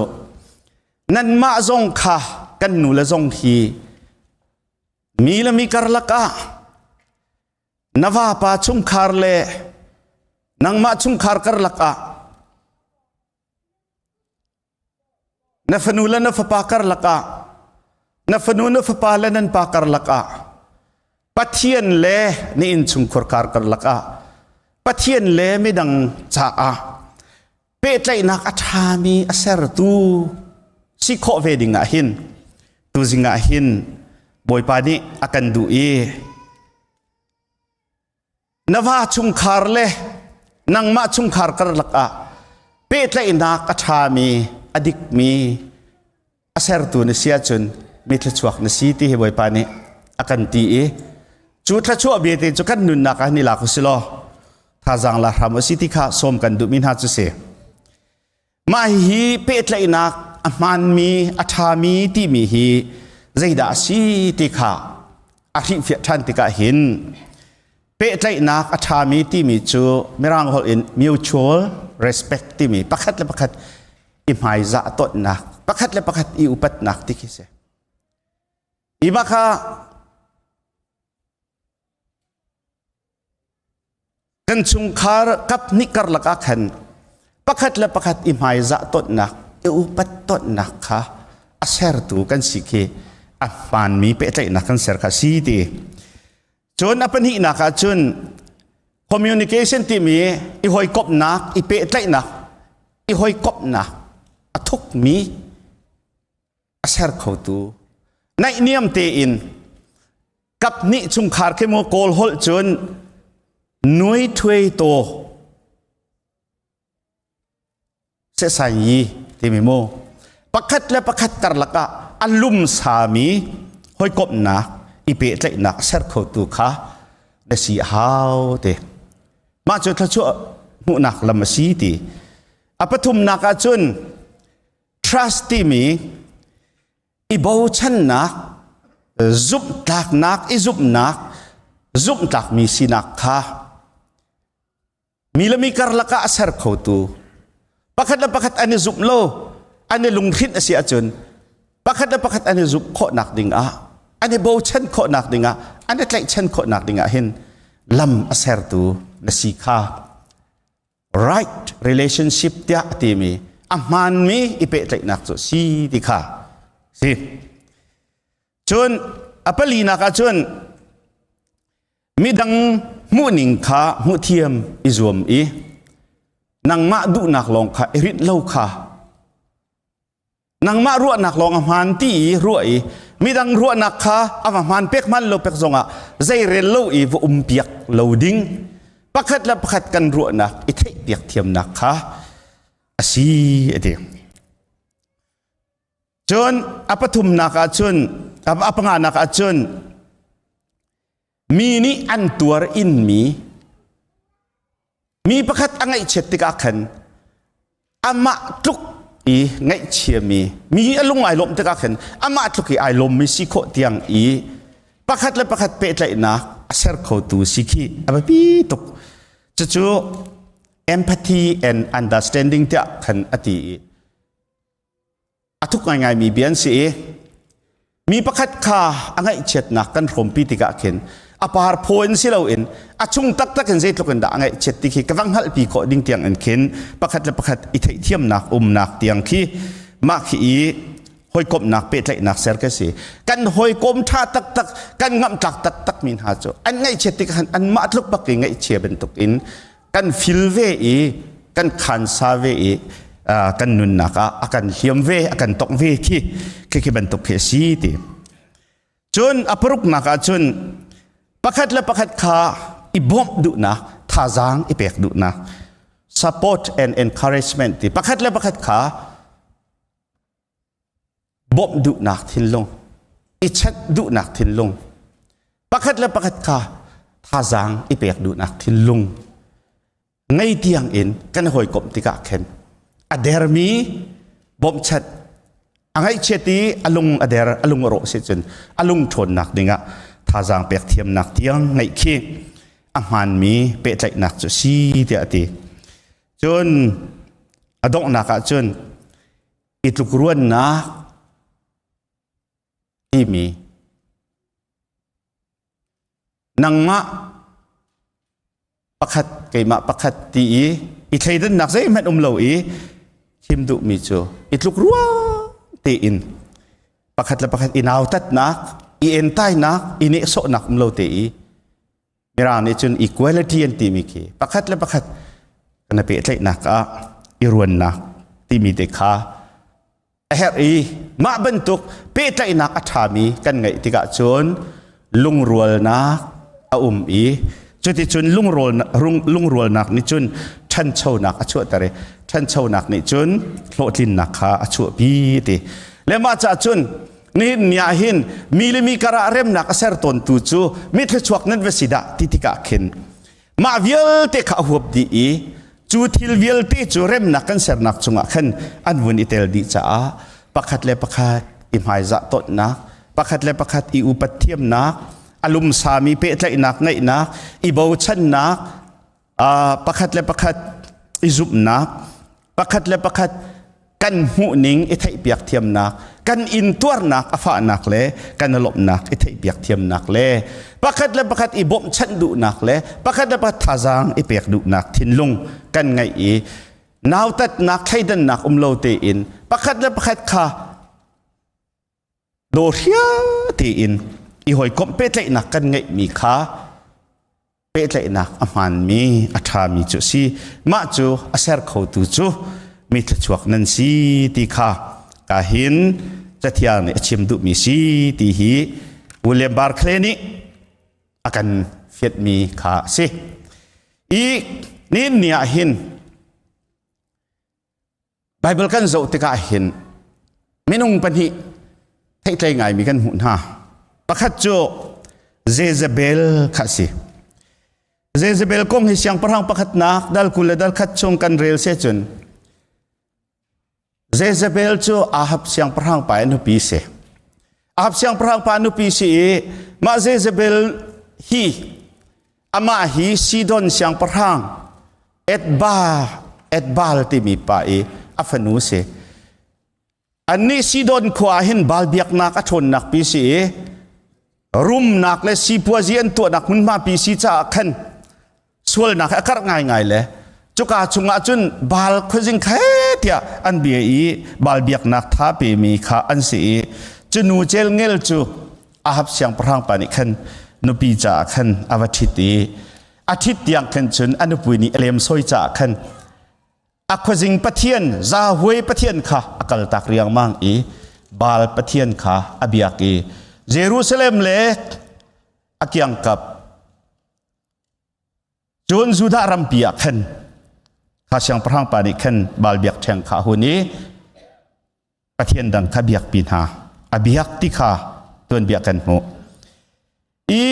nanmah zong kha kan nu le zong hi mi le mi karlak ah na vapa chungkhar le nangmah chungkhar karlak ah Na fanu le na fapa karlak ah, na fanu na fapa le nan pa karlak ah, Pathian le na innchungkhar kar karlak ah, Pathian le midang caah pehtlaihnak a ṭhami a sertu si khawh ve ding ah hin tuzing ah hin Bawipa nih a kan duh i Na va chungkhar le nangmah chungkhar karlak ah pehtlaihnak a ṭhami, a dikmi a sertu na si ahcun mi thluachuak na si ti hi Bawipa nih a kan ti i cu thluachuah bia te cu kan nunnak ah ni lak u si law thazaang la hram u si ti kha sawm kan duhmi hna cu si. Mah hihi pehtlaihnak a hmaanmi, a ṭhami timi hi zeidah a si ti kha a hrihfiah ṭhan tikah hin pehtlaihnak a ṭhami timi cu Mirang holh in mutual respect timi pakhat le pakhat i hmaizah tonnak, pakhat le pakhat i upatnak ti khi si. Hi bak kha Kan chungkhar kaphnih karlak ah khan pakhat le pakhat i hmaizah tonnak, i upat tonnak kha a sertu kan si khi a hmaanmi pehtlaihnak kan ser kha si ti. Cun a pahnihnak ah cun communication timi i hawikomhnak, i pehtlaihnak, i hawikomhnak a A thukmi a ser khotu naihniam tein kap hnih chungkhar khi mu Kawl holh cun nuai thuai to se sai yi timi mu pakhat le pakhat karlak ah a lumsami hawikomhnak i pehtlaihnak ser khotu kha na si hau te. Mah cu thluachuah hmuhnak lam a si ti. A pathumnak ah cun trust timi i bochannak, zumhtlaknak, i zumhnak, zumhtlakmi sinak kha mi le mi karlak ah a ser khotu pakhat le pakhat an i zumh lo, an i lunghrinh a si ahcun pakhat le pakhat an i zumh khawhnak ding ah, an i bochan khawhnak ding ah, an i tlaihchan khawhnak ding ah hin lam a sertu na si kha right relationship tiah a timi a hmaanmi i pehtlaihnak cu si ti kha si. Cun a palinak ah cun midang hmuhning kha hmuhthiam i zuam i nangmah duhnak lawng kha i rinh lo kha, nangmah ruahnak lawng a hmaan ti i ruah i midang ruahnak kha a va hmaan pek hman lo pek zongah zeirel lo i va um piak lo ding, pakhat le pakhat kan ruahnak i theih piak thiamnak kha a si a ti. Cun a pathumnak ah cun, a panganak ah cun mi nih an tuar in mi mi pakhat a ngaihchiat tikah khan amah tluk i ngaihchiami mi a lung ai lawmh tikah khan amah tluk i ai lawmmi si khawh tiang i pakhat le pakhat pehtlaihnak a ser khotu si khi a biapi tuk. Cucu empathy and understanding tiah khan a ti i a thuk ngaingaimi bia an si i mi pakhat kha a ngaihchiatnak kan hrawmpi tikah khin a par phaw in si loin a chung taktak in zeitluk in dah a ngaihchiat ti khi ka va hngalhpi khawh ding tiang in khin pakhat le pakhat i theihthiamnak umnak tiang khi mah khi i hawikomhnak pehtlaihnak ser ka si. Kan hawikom ṭha taktak, kan ngamhtlak taktak mi hna cu an ngaihchiat tikah khan anmah tluk bak i ngaihchia bantuk in kan fil ve i kan khansa ve i kan nunnak ah a kan hliam ve, a kan tongh ve khi khi khi bantuk khi a si ti. Cun a paruknak ah cun pakhat le pakhat kha i bawmh duhnak, thazaang i pek duhnak, support and encouragement ti, pakhat le pakhat kha bawmh duhnak thinlung, i chanh duhnak thinlung, pakhat le pakhat kha thazaang i pek duhnak thinlung ngei tiang in kan hawikomh tikah khin a dermi bawmhchanh, a ngaihchiat i a lung a der, a lung a rawh si cun a lung ṭhawnnak dingah thazaang pek thiamnak tiang ngeih khi a hmaanmi pehtlaihnak cu si tiah a ti. Cun a donghnak ah cun i tlukruannak timi nangmah pakhat keimah pakhat ti i i thleidannak zeihmanh um lo i chim duhmi cu i tlukruang tein pakhat le pakhat i nautatnak, i entainak, i nehsawhnak um lo te i Mirang nih cun equality an timi khi pakhat le pakhat kan i pehtlaihnak ah i ruannak timi te kha a herh i mah bantuk pehtlaihnak a ṭhami kan ngeih tikah cun lungrualnak a um i cuticun lungrualnak nih cun ṭhanchonak a chuahter i ṭhanchonak nih cun hlawhtlinnak kha a chuahpi ti le mah caah cun nihin ni ah hin mi le mi karah remnak a ser tawntu cu mi thluachuak nan va si dah ti tikah khin mah vialte kha a huap dih i cu thil vialte cu remnak kan sernak chungah khan an vun i tel dih caah pakhat le pakhat i hmaizah tonnak, pakhat le pakhat i upat thiamnak, a lumsami pehtlaihnak ngeihnak, i bochannak, pakhat le pakhat i zumhnak, pakhat le pakhat kan hmuhning i theihpiak thiamnak, kan intuarnak a fahnak le kan lawmhnak i theihpiak thiamnak le pakhat le pakhat i bawmhchanh duhnak le pakhat le pakhat thazaang i pek duhnak thinlung kan ngeih i nautatnak thleidannak um lo tein pakhat le pakhat kha dawhria tein i hawikomh pehtlaihnak kan ngeihmi kha pehtlaihnak a hmaanmi, a ṭhami cu a si. Mah cu a ser khotu cu mi thluachuak nan si ti kha ka hin cathiang nih a chim duhmi si ti hi William Barclay nih a kan fiatmi kha a si. I nin ni ah hin Bible kan zoh tikah hin minung pahnih theihtlei ngaimi kan hmuh hna. Pakhat cu Jezebel kha a si. Jezebel kong hi siangpahrang pakhatnak dal 20 le dal 1 chung kan rel se cun Jezebel cu Ahab siangpahrang pa i nupi si. Ahab siangpahrang pa nupi si i mah Jezebel hi amah hi Sidon siangpahrang Etba Etbaal timi pa i a fanu si. Annih Sidon khua ah hin Baal biaknak a ṭhawnnak pi si i rumnak le sipuazi an tuahnak hmunhma pi si caah khan sualnak a karh ngaingai le cuka chungah cun Baal khuazing khe tiah an bia i Baal biaknak tha pemi kha an si i cu nu celngel cu Ahab siangpahrang pa nih khan nupi caah khan a va ṭhit i a ṭhit tiang khan cun a nupui nih a lemsoi caah khan a khuazing pathian Yahweh pathian kha a kaltak riangmang i Baal pathian kha a biak i Jerusalem le a kiangkap cun Judah rampi ah khan kha siangpahrang pa nih khan Baal biakṭheng kha a hun i Pathian dang kha biakpi hna a biak ti kha tuanbia kan hmuh. I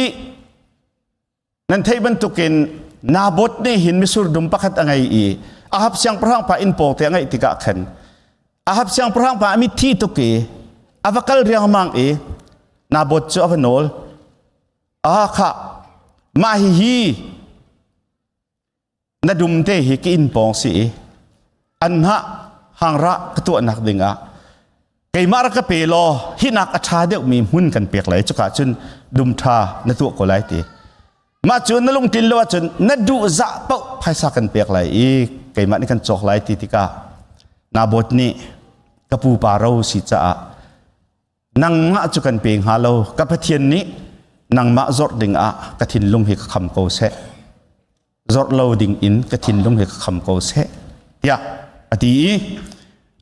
nan theih bantukin Naboth nih hin misur dum pakhat a ngei i Ahab siangpahrang pa inn pawng te a ngeih tikah khan Ahab siangpahrang pa a mitthi tuk i a va kal riangmang i Naboth cu a va nawl. Ah khah mah hihi na dum te hi ka inn pawng si i an hah hangrah ka tuahnak dingah keimah rak ka pe law hinak a ṭha deuhmi hmun kan pek lai cuka cun dum ṭha na tuah ko lai ti mah cu na lungtlin lo ahcun na duh zah paoh phaisa kan pek lai i keimah nih kan cawk lai ti tikah Naboth nih ka pupa ro si caah nangmah cu kan pe hnga lo ka Pathian nih nangmah zawrh ding ah ka thinlung hi ka kham ko seh zawrh lo ding in ka thinlung hi ka kham ko seh tiah a ti i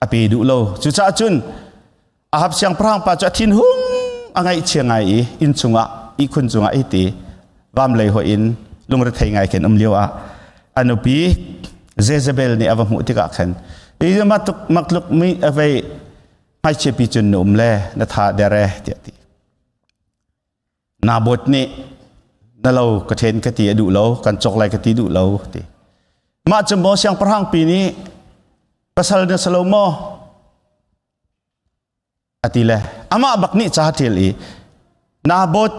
a pe duh lo cucaah cun Ahab siangpahrang pa cu a thin hung a ngaihchia ngai i inn chungah ihkhun cungah i ti vam lei hoih in lungrethei ngai khin um lio ah a nupi Jezebel nih a va hmuh tikah khan mak makluk mi a vei hmaichia pi cun na um le na tha dere tiah ti Naboth nih na lo ka then ka ti a duh lo kan cawk lai ka ti duh lo ti mah cu maw siangpahrang pi nih pasal na si lo maw a ti le amah bak nih ca ṭial i Naboth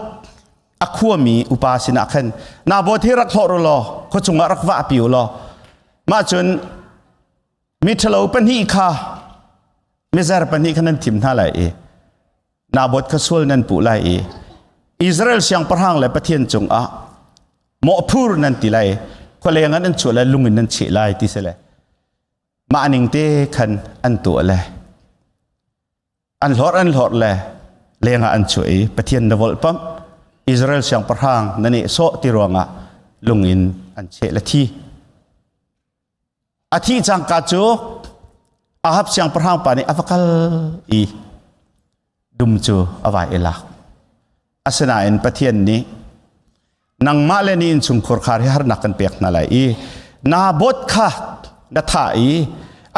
a khuami upa sinah khan Naboth hi rak hlawh law khua chungah rak vahpi u law mah cun Miṭhalo pahnih kha mizer pahnih kha nan thim hna lai i Naboth kha sual nan puh lai i Israel siangpahrang le Pathian cungah mawhphur nan ti lai khualeng ah nan chuah lai lung in nan cheh lai ti si le mah ning te khan an tuah le an hlorh an hlorh le lengah an chuah i Pathian na volhpamh Israel siangpahrang na nehsawh ti ruangah lung in an cheh le thi A thih cangka cu Ahab siangpahrang pa nih a va kal i dum cu a vai i lak. Asinain Pathian nih nangmah le ni innchungkhur khar hi harnak kan pek hna lai i Naboth kha na thah i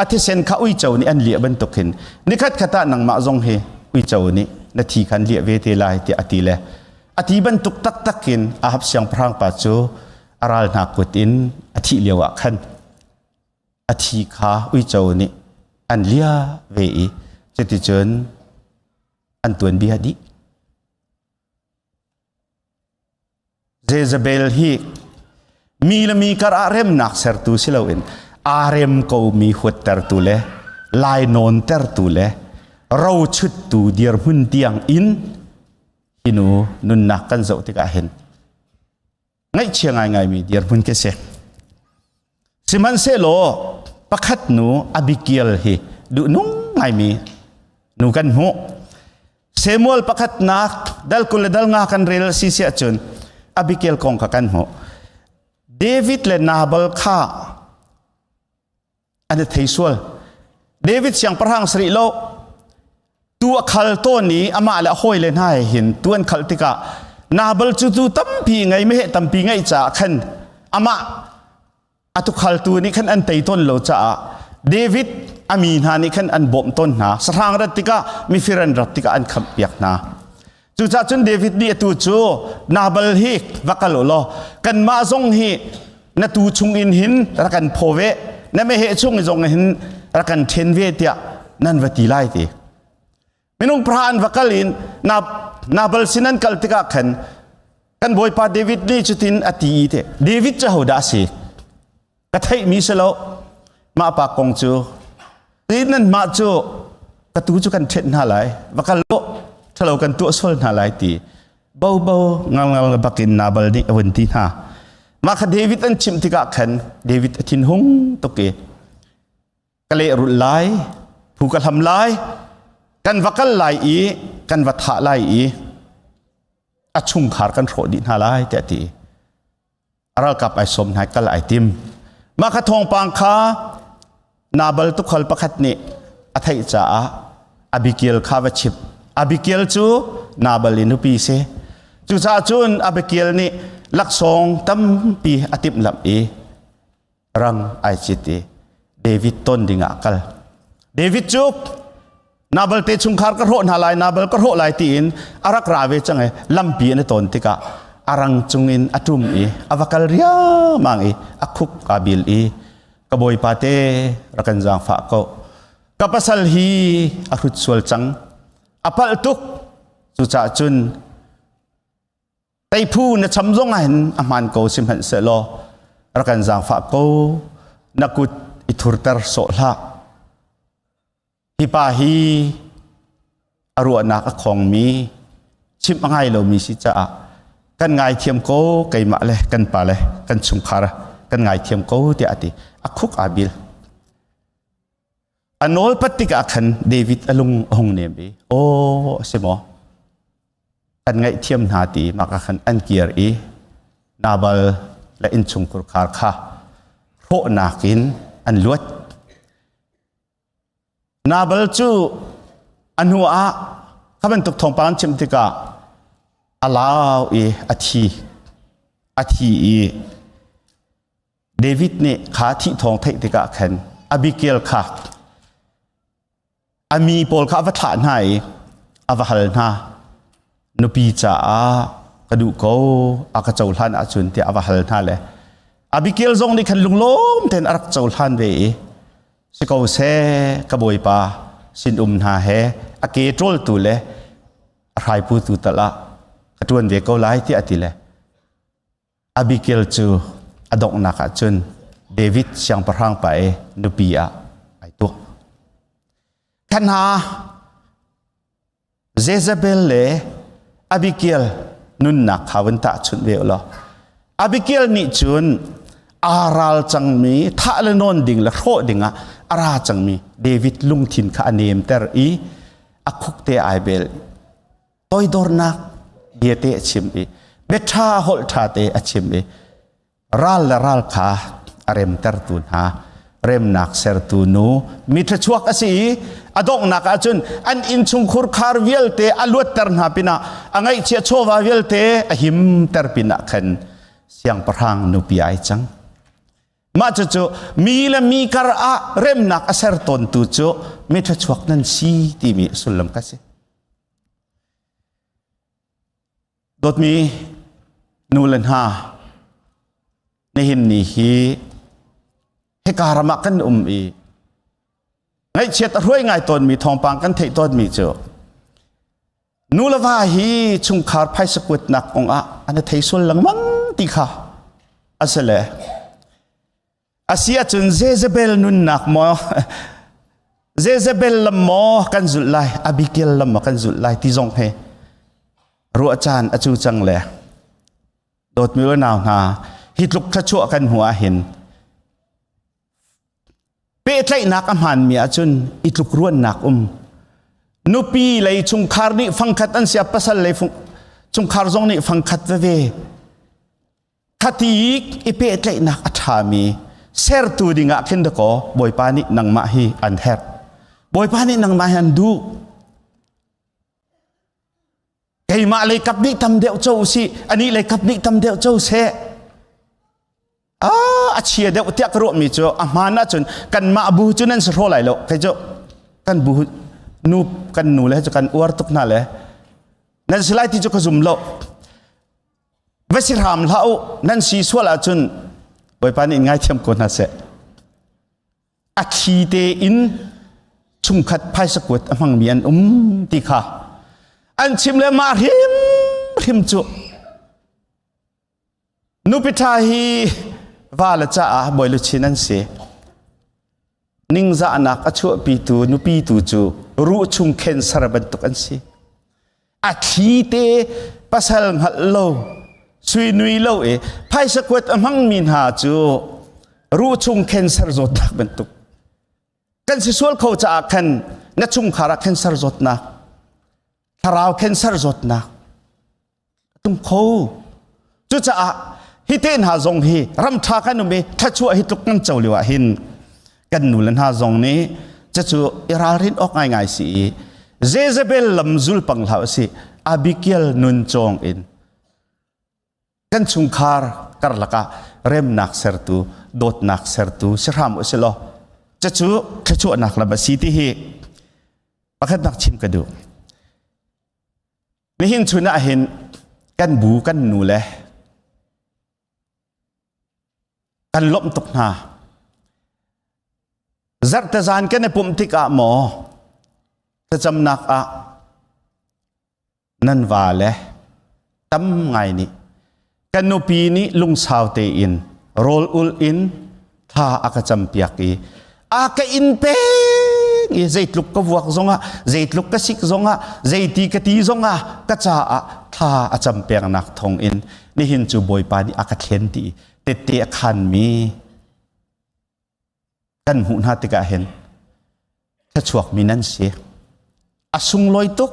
a thisen kha uico nih an liah bantuk hin nikhat khat ah nangmah zong hi uico nih na thi kha an liah ve te lai tiah a ti le a ti bantuk taktak in Ahab siangpahrang pa cu a ral hna kut in a thih lio ah khan a thi kha uico nih an lia ve i cuticun an tuanbia dih. Jezebel hi mi le mi kar ah remnak sertu si loin aa rem komi huattertu le lainawntertu le rochuttu dirhmun tiang in hi nu nunnak kan zoh tikah hin ngaihchia ngaingaimi dirhmun khi si. Sihmanhsehlaw pakhat nu Abigail hi duhnung ngaimi nu kan hmuh. Samuel pakhatnak dal 20 le dal 5 kan rel si si ahcun Abigail kong kha kan hmuh. David le Nabal kha an i thei sual. David siangpahrang sari lo tu a khal tawn i amah le a hawile hna he hin tu an khalh tikah Nabal cu tu tampi ngei meheh tampi ngeih caah khan amah a tukhaltu nih khan an tei tawn lo caah David a mi hna nih khan an bawmh tawn hna. Sahrang rat tikah mifir an rat tikah an khamh piak hna. Cucaah cun David nih atu cu Nabal hi va kal u law kanmah zong hi na tu chung in hin rak kan phaw ve, na meheh chung zong hin rak kan ṭhen ve tiah nan va ti lai ti. Minung pahra an va kal in Nabal sin an kal tikah khan kan bawipa David nih cutin a ti i te David cu hodah a si? Ka theihmi si lo. Mah pa kong cu nan mah cu ka tu cu kan ṭhenh hna lai va kal u ṭhalo kan tuah sual hna lai ti bo bo ngal ngal bakin Nabal nih a vun ti hna. Mah kha David an chimh tikah khan David a thinhung tuk i ka lehrulh lai phu ka hlam lai kan va kal lai i kan va thah lai i a chungkhar kan hrawh dih hna lai tiah ti a ralkap ai sawm hna kal ai tim. Mah kha thawngpang kha Nabal tukhal pakhat nih a theih caah Abigail kha va chimh. Abigail cu Nabal i nupi si. Cucaah cun Abigail nih laksawng tampi a timhlamh i rang ai cit i David ton dingah a kal. David cu Nabal te chungkhar ka hrawh hna lai, Nabal ka hrawh lai tiin a rak ra ve cang i lampi an i ton tikah a rang cungin a ṭum i a va kal riangmang i a khuk aa bil i ka bawipa te rak kan zaangfah ko. Ka pasal hi a hrut sual cang. A palh tuk. Cucaah cun Teiphu na cham zong ah hin a hmaan ko sihmanhsehlaw rak kan zaangfah ko, na kut i thurter sawh hlah. Hi pa hi a ruahnak a khongmi, chimh a ngai lomi si caah kan ngaithiam ko, keimah le kan pa le kan chungkhar kan ngaithiam ko tiah a ti. A khuk aa bil. A nawlpat tikah khan David a lung a hung nem i, aw a si maw? Kan ngaihthiam hna ti mah ka khan an kir i Nabal le innchungkhur khar kha hrawhnak in an luat. Nabal cu a hnu ah kha bantuk thawngpang chim tikah a lau i a thi. A thi i David nih kha thih thawng theih tikah khan Abigail kha a mi pawl kha a va thlah hna i a va hal hna, nupi caah ka duh ko, a ka cohlan ahcun tiah a va hal hna le Abigail zong nih khan lunglawm tein a rak cohlan ve i si ko seh, ka bawipa sinum hna he a ke ṭawltu le a hraiputu tal ah ka ṭuan ve ko lai tiah a ti le Abigail cu a donghnak ah cun David siangpahrang pa i nupi ah ai tuah. Khan hna Jezebel le Abigail nunnak kha vun tahchunh ve law Abigail nih cun aa ral cangmi thah le nawn ding le hrawh dingah a ra cangmi David lungthin kha a nemter i a khuk te ai bel, toidornak bia te a chim i biaṭha holh ṭha te a chim i ral le ral kha a remtertu hna remnak sertu nu mi thluachuak a si i a donghnak ahcun an innchungkhur khar vialte a luatter hna pinah a ngaihchia chawva vialte a himter pinah khan siangpahrang nupi ai cang. Mah cucu mi le mi kar ah remnak a ser tawntu cu mi thluachuak nan si timi sullam ka si. Dawtmi nu le hna, nihin ni hi hika ram ah kan um i ngaihchiat a hruai ngai tawnmi thawngpang kan theih tawnmi cu nu le va hi chungkhar phaisa kuatnak kong ah an i thei sual lengmang ti kha a si le A si ahcun Jezebel nunnak maw Jezebel lam maw kan zulh lai, Abigail lam maw kan zulh lai ti zong he ruah caan a cu cang le dawtmi unau hna, hi tluk thluachuah kan hmuh ahhin pehtlaihnak a hmaanmi ahcun i tluk ruannak um, nupi lei chungkhar nih fangkhat an sia, pasal lei chungkhar zong nih fangkhat veve khati i pehtlaihnak a ṭhami sertu dingah khin dakaw Bawipa nih nangmah hi an herh. Bawipa nih nangmah hi an duh. Keimah lei kap nih tam deuh co usih, anih lei kap nih tam deuh co seh. Ah, a chia deuh tiah ka ruahmi cu a hmaan ahcun kanmah bu cu nan si hraw lai lo. Kei cu kan bu nu kan nu le cu kan uar tuk hna le nan si lai ti cu ka zum lo. Va si hram hlah u, nan si sual ahcun Bawipa nih ngaithiam ko hna seh. A thli tein chungkhat phaisa kuat a hmangmi an um ti kha an chim le mah hrim hrim cu nupi ṭha hi va le caah bawi luchin an si. Ningzahnak a chuahpitu nupi tu cu ruh chung cancer bantuk an si. A thli te pasal hngalh lo sui nui lo i phaisa kuat a hmangmi hna cu ruh chung cancer zawtnak bantuk kan si sual kho caah khan na chungkhar ah cancer zawtnak, thlarau cancer zawtnak tung kho. Cucaah hi te hna zong hi ram ṭha kan um i thluachuah hi tluk kan co lio ah hin kan nu le hna zong nih cucu i ralrin awk ngaingai si i Jezebel lam zul pang hlah usih. Abigail nun cawng in kan chungkhar karlak ah remnak sertu, dawtnak sertu si hram usih law cucu thluachuahnak lam a si ti hi pakhatnak chim ka duh. Nihin chun ah hin kan bu kan nu le kan lawmh tuk hna. Zarhte zan kan i pumh tikah maw thlacamnak ah nan va le tam ngai nih kan nupi nih lungsau tein rawl ul in thla a ka campiak i a ka in peng i zeitluk ka vuak zongah, zeitluk ka sik zongah, zeiti ka ti zongah ka caah thla a cam pengnak thawng in nihin cu Bawipa nih a ka thlen ti tette a khanmi kan hmuh hna tikah hin thluachuakmi nan si. A sunglawi tuk.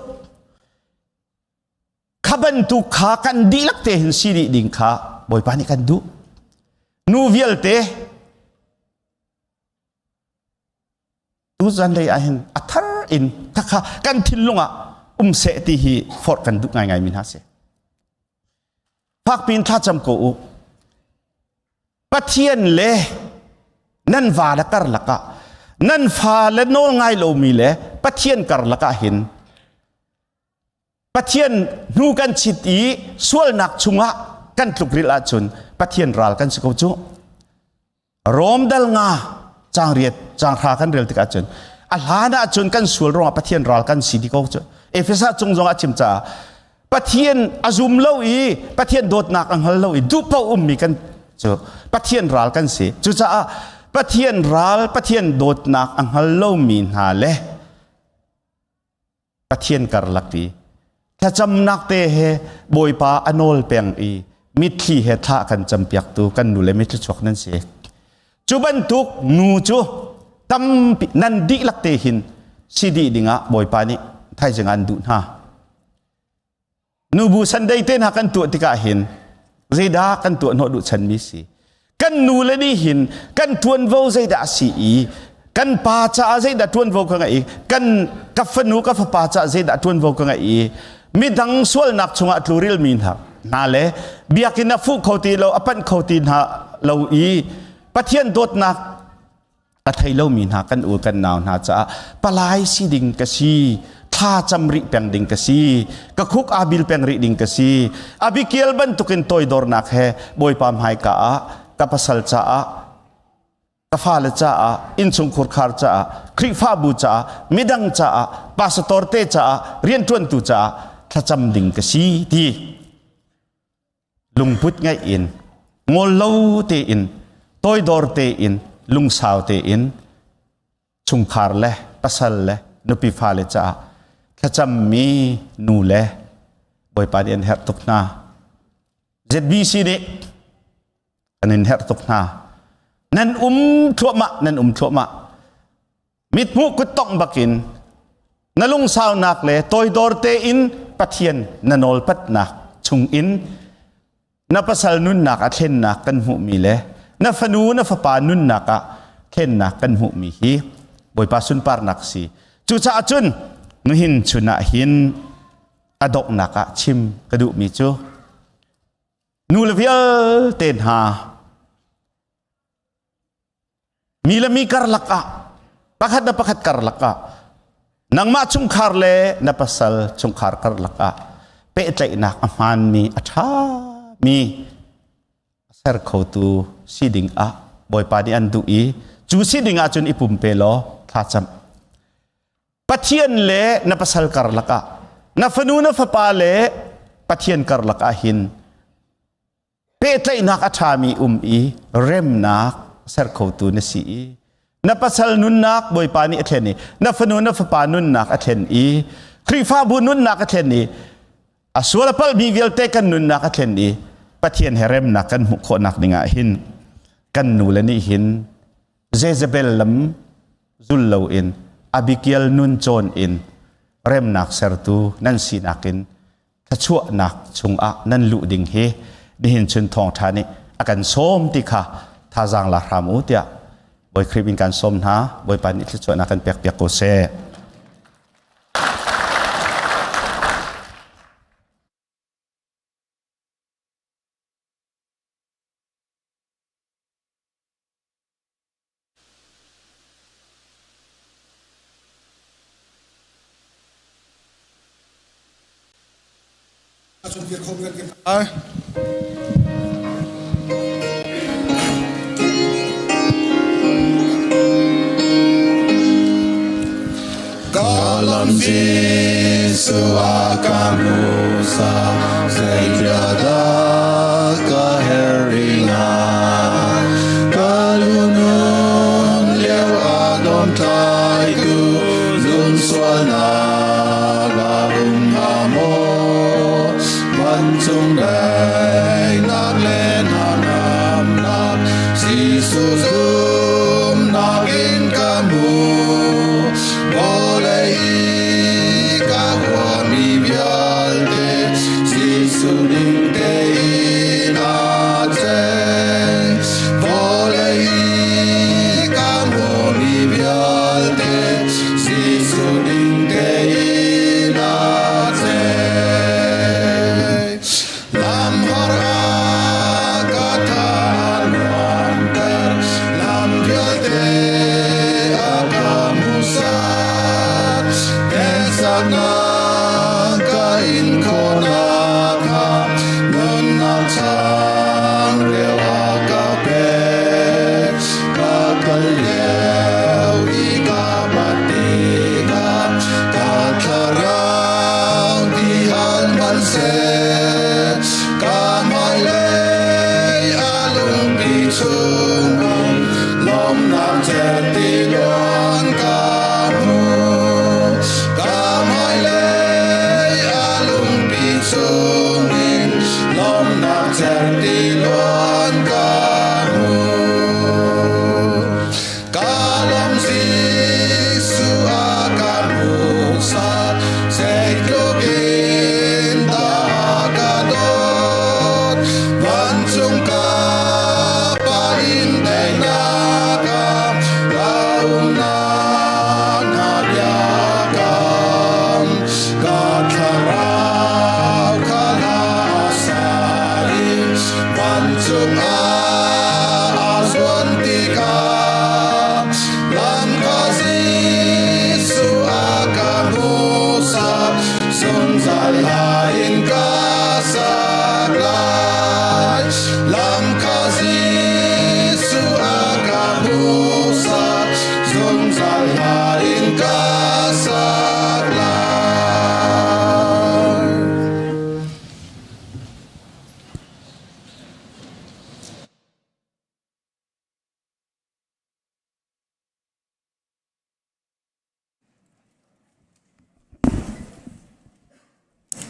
Kha bantuk kha kan dihlak te hin si dih ding kha Bawipa nih kan duh. Nu vialte tu zanlei ah hin a thar in khakha kan thinlung ah um seh ti hi forh kan duh ngaingai mi hna si. Fakpi in thlacam ko u. Pathian le nan va le karlak ah, nan fa le nawl ngai lomi le Pathian karlak ah hin Pathian hnu kan chit i sualnak chungah kan tlukrilh ahcun Pathian ral kan si ko cu. Rom dal nga caang riat caang hra kan rel tikah cun a hlan ahcun kan sual ruangah Pathian ral kan si di ko cu. Efesa cung zong ah chim caah Pathian a zum lo i Pathian dawtnak a hngal lo i duh paoh ummi kan cu Pathian ral kan si. Cucaah Pathian ral, Pathian dawtnak a hngal lomi hna le Pathian karlak i thlacamnak te he Bawipa a nawl peng i mitthli he thla kan campiaktu kan nu le mitthli chuak nan si. Cu bantuk nu cu tampi nan dihlak te hin si dih dingah Bawipa nih thaizing an duh hna. Nubu Sunday te hna kan tuah tikah hin zeidah kan tuah hnawh duh chanmi si? Kan nu le nih hin kan ṭuanvo zeidah a si i kan pa caah zeidah ṭuanvo ka ngeih i kan ka fanu ka fapa caah zeidah ṭuanvo ka ngeih i midang sualnak chungah tluril mi hna hna le biakinn a fuh kho ti lo, a panh kho ti hna lo i Pathian dawtnak a thei lomi hna kan u kan nau hna caah palai si ding ka si, thla cam rih peng ding ka si, ka khuk aa bil peng rih ding ka si. Abigail bantukin toidornak he Bawipa hmaika ah ka pasal caah, ka fale caah, innchungkhur khar caah, Khrihfabu caah, midang caah, pastor te caah, rianṭuantu caah thlacam ding ka si ti lungput ngaih in, ngol lo tein, toidor tein, lungsau tein chungkhar le pasal le nupi fale caah thlacammi nu le Bawipa nih an herh tuk hna. ZBC nih an in herh tuk hna. Nan um thluahmah, nan um thluahmah. Mithmuh kuttongh bakin na lungsaunak le toidor tein Pathian na nawlpatnak chungin na pasal nunnak a thlennak kan hmuhmi le na fanu na fapa nunnak ah thlennak kan hmuhmi hi Bawipa sunparnak si. Cucaah cun nuhin chun ah hin a donghnak ah chim ka duhmi cu nu le vialte hna mi le mi karlak ah pakhat le pakhat karlak ah nangmah chungkhar le na pasal chungkhar karlak ah pehtlaihnak a hmaanmi a ṭhami a ser khotu si ding ah Bawipa nih an duh i cu si ding ah cun i pumpe law thlacam. Pathian le na pasal karlak ah na fanu na fapa le Pathian karlak ah hin pehtlaihnak a ṭhami um i remnak ser khotu na si i na pasal nunnak Bawipa nih a thlen i na fanu na fapa nunnak a thlen i Khrihfabu nunnak a thlen i a sual a palhmi vialte kan nunnak a thlen i Pathian he remnak kan hmuh khawhnak dingah hin kan nu le nih hin Jezebel lam zul loin Abigail nun cawn in remnak sertu nan sinak in thluachuahnak chungah nan luh ding hi nihin chun thawngṭha nih a kan sawm ti kha thazaang la hram u tiah Bawi Khrih in kan sawm hna. Bawipa nih thluachuahnak kan pek piak ko seh. Kalam Jesu akamusa Zeidah ka heringa Kalunun leo adom tlaitu Zum sualnak a um hnga maw Vancung daihnak le hnangamnak Jesuh zumnak in ka hmu Vawlei i ka huami vialte Jesuh ning tein aa cheng. Vawlei i ka hmuhmi vialte Jesuh ning tein aa cheng. Lam har ah ka tha nuamter, lam vialte a ka hmuhsak. Hneksaknak ka in khawhnak kha nunnak changreu a ka pek. Ka kal lio i ka bat tikah ka thlarau ti hal hmanhseh ka hmailei a lungpi chungum lawmnak cerhti luan ka hmu. Ka hmailei a lungpi chungin lawmnak cerhti luan ka hmu. Ka lawm Jesuh a ka hmuhsak, zeitluk in dah ka dawt. Vancung ka Pa in daihnak ah ka umnak hna biakam. Ka thlarau kha hla sa i vancung ah aa zuan tikah lam kha Jesuh a ka hmuhsak, zungzal hla in ka sak lai. Lam kha Jesuh a ka hmuhsak, zungzal hla in ka sak lai.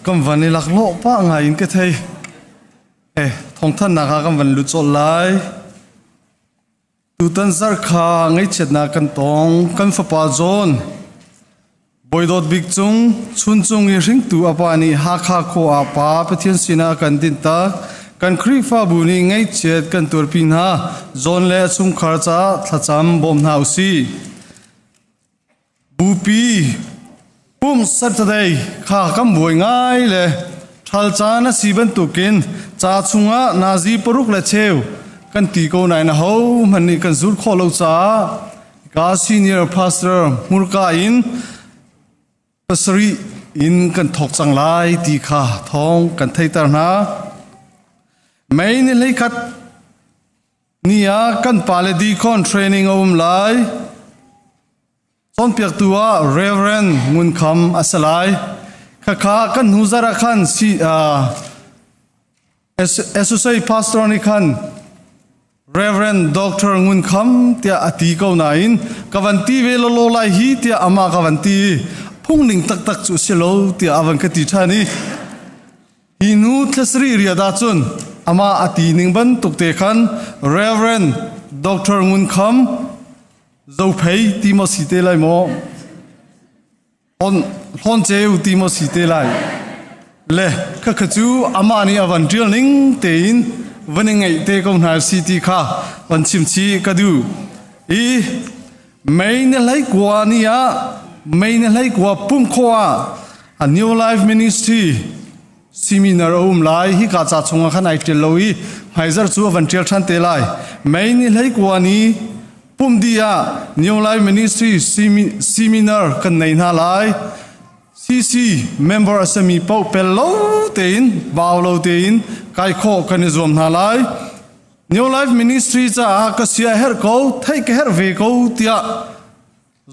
Kan van i laklawh pah ngai in ka thei. Eh, thawngthannak ah kan van lut colh lai. Tutan zarh kha ngaihchiatnak kan tong. Kan fapa John, Bawidawt bik cung, chuncung i hringtu a pa nih Hakha khua ah pa Pathian sinah a kan dinhtak. Kan Khrihfabu nih ngaihchiat kan tuarpi hna. John le a chungkhar caah thlacam bawm hna usih. Bupi pum Saturday kha kan buai ngai le ṭhal caan a si bantukin ca chungah nazi paruk le cheu kan ti ko nain aho hmanh nih kan zul khawh lo caah ka senior pastor hmurka in pasarih in kan thawk cang lai ti kha thawng kan theiter hna. May ni hleikhat ni ah kan pale deacon training a um lai. Cawnpiaktu ah Reverend Ngun Kham a si lai. Khakha kan hnu zarh ah khan si, uh, Associate Pastor nih khan Reverend Dr. Ngun Kham tiah a ti ko nain ka van ti ve lawlaw lai hi tiah amah ka van ti i phungning taktak cu si lo tiah a van ka ti ṭhan i hi hnu thlasarih riat ahcun amah a ti ning bantuk te khan Reverend Dr. Ngun Kham Zophei ti maw si te lai maw? Hlawn ceu ti maw si te lai? Le khakha cu amah nih a van ṭial ning tein van i ngaih te ko hna si ti kha van chim chih ka duh. I mei ni hlei kua ni ah mei ni hlei kua pumh khawh ah a New Life Ministry seminar a um lai hi ka ca chungah khan ai ṭial lo i hmaizarh cu a van ṭial ṭhan te lai mei ni hlei kua ni pumdi ah New Life Ministry seminar kan nei hna lai CC member a sami paoh pel lo tein bau lo tein kai khawh kan i zuam hna lai New Life Ministry caah ka sia herh ko theih ka herh ve ko tiah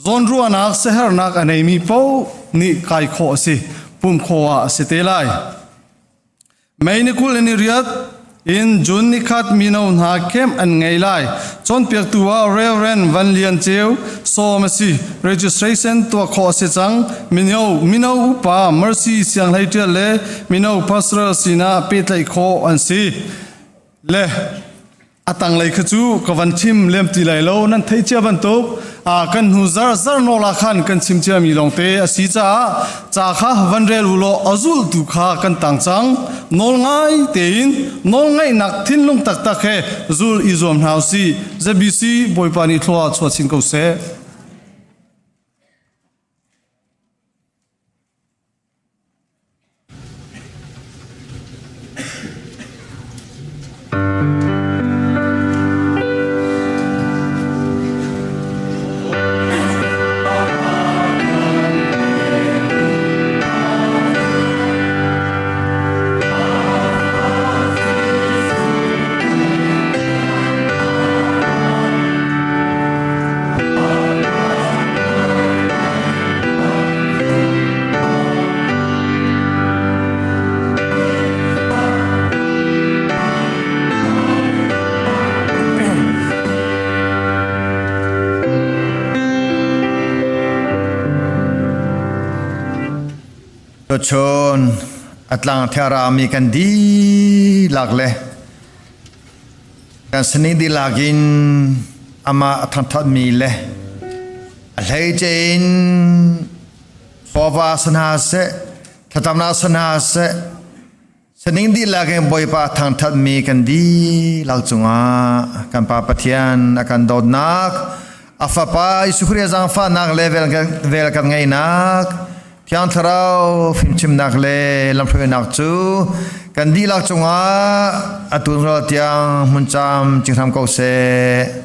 Zawnruahnak siaherhnak a neimi paoh nih kai khawh a si, pumh khawh ah a si te lai. May ni 20 in i riat in June ni khat mino hna camp an ngei lai. Cawnpiaktu ah Reverend Van Lian Ceu sawm a si. Registration tuah khawh a si cang. Mino, mino upa Mercy Sianghlei Ṭial le mino pastoral sinah pehtlaih khawh an si. Le a tanglei kha cu ka van chim lem ti lai lo nan theih cia bantuk a kan hnu zar zar nawl ah khan kan chim cia mi lawngte a si caah ca kha van rel u law a zultu kha kan tang cang nawl ngai tein nawl ngaihnak thinlung taktak he zul i zuam hna usih ZBC Bawipa nih thlua chuah chin ko seh. Tuchun a tlang thera mi kan dihlak le kan sining dihlak in amah a thangthatmi le a hleice in Fawva si hna seh, thlacamnak si hna seh, sining dihlak in Bawipa thangṭhatmi kan dihlak cungah kan Pa Pathian a kan dawtnak, a Fapa Jesuh Khrih a zaangfahnak le vel kan ngeihnak, Thiang Thlarau fimchimnak le lamhruainak cu kan dihlak cungah atu tiang hmun cam cing hram ko seh.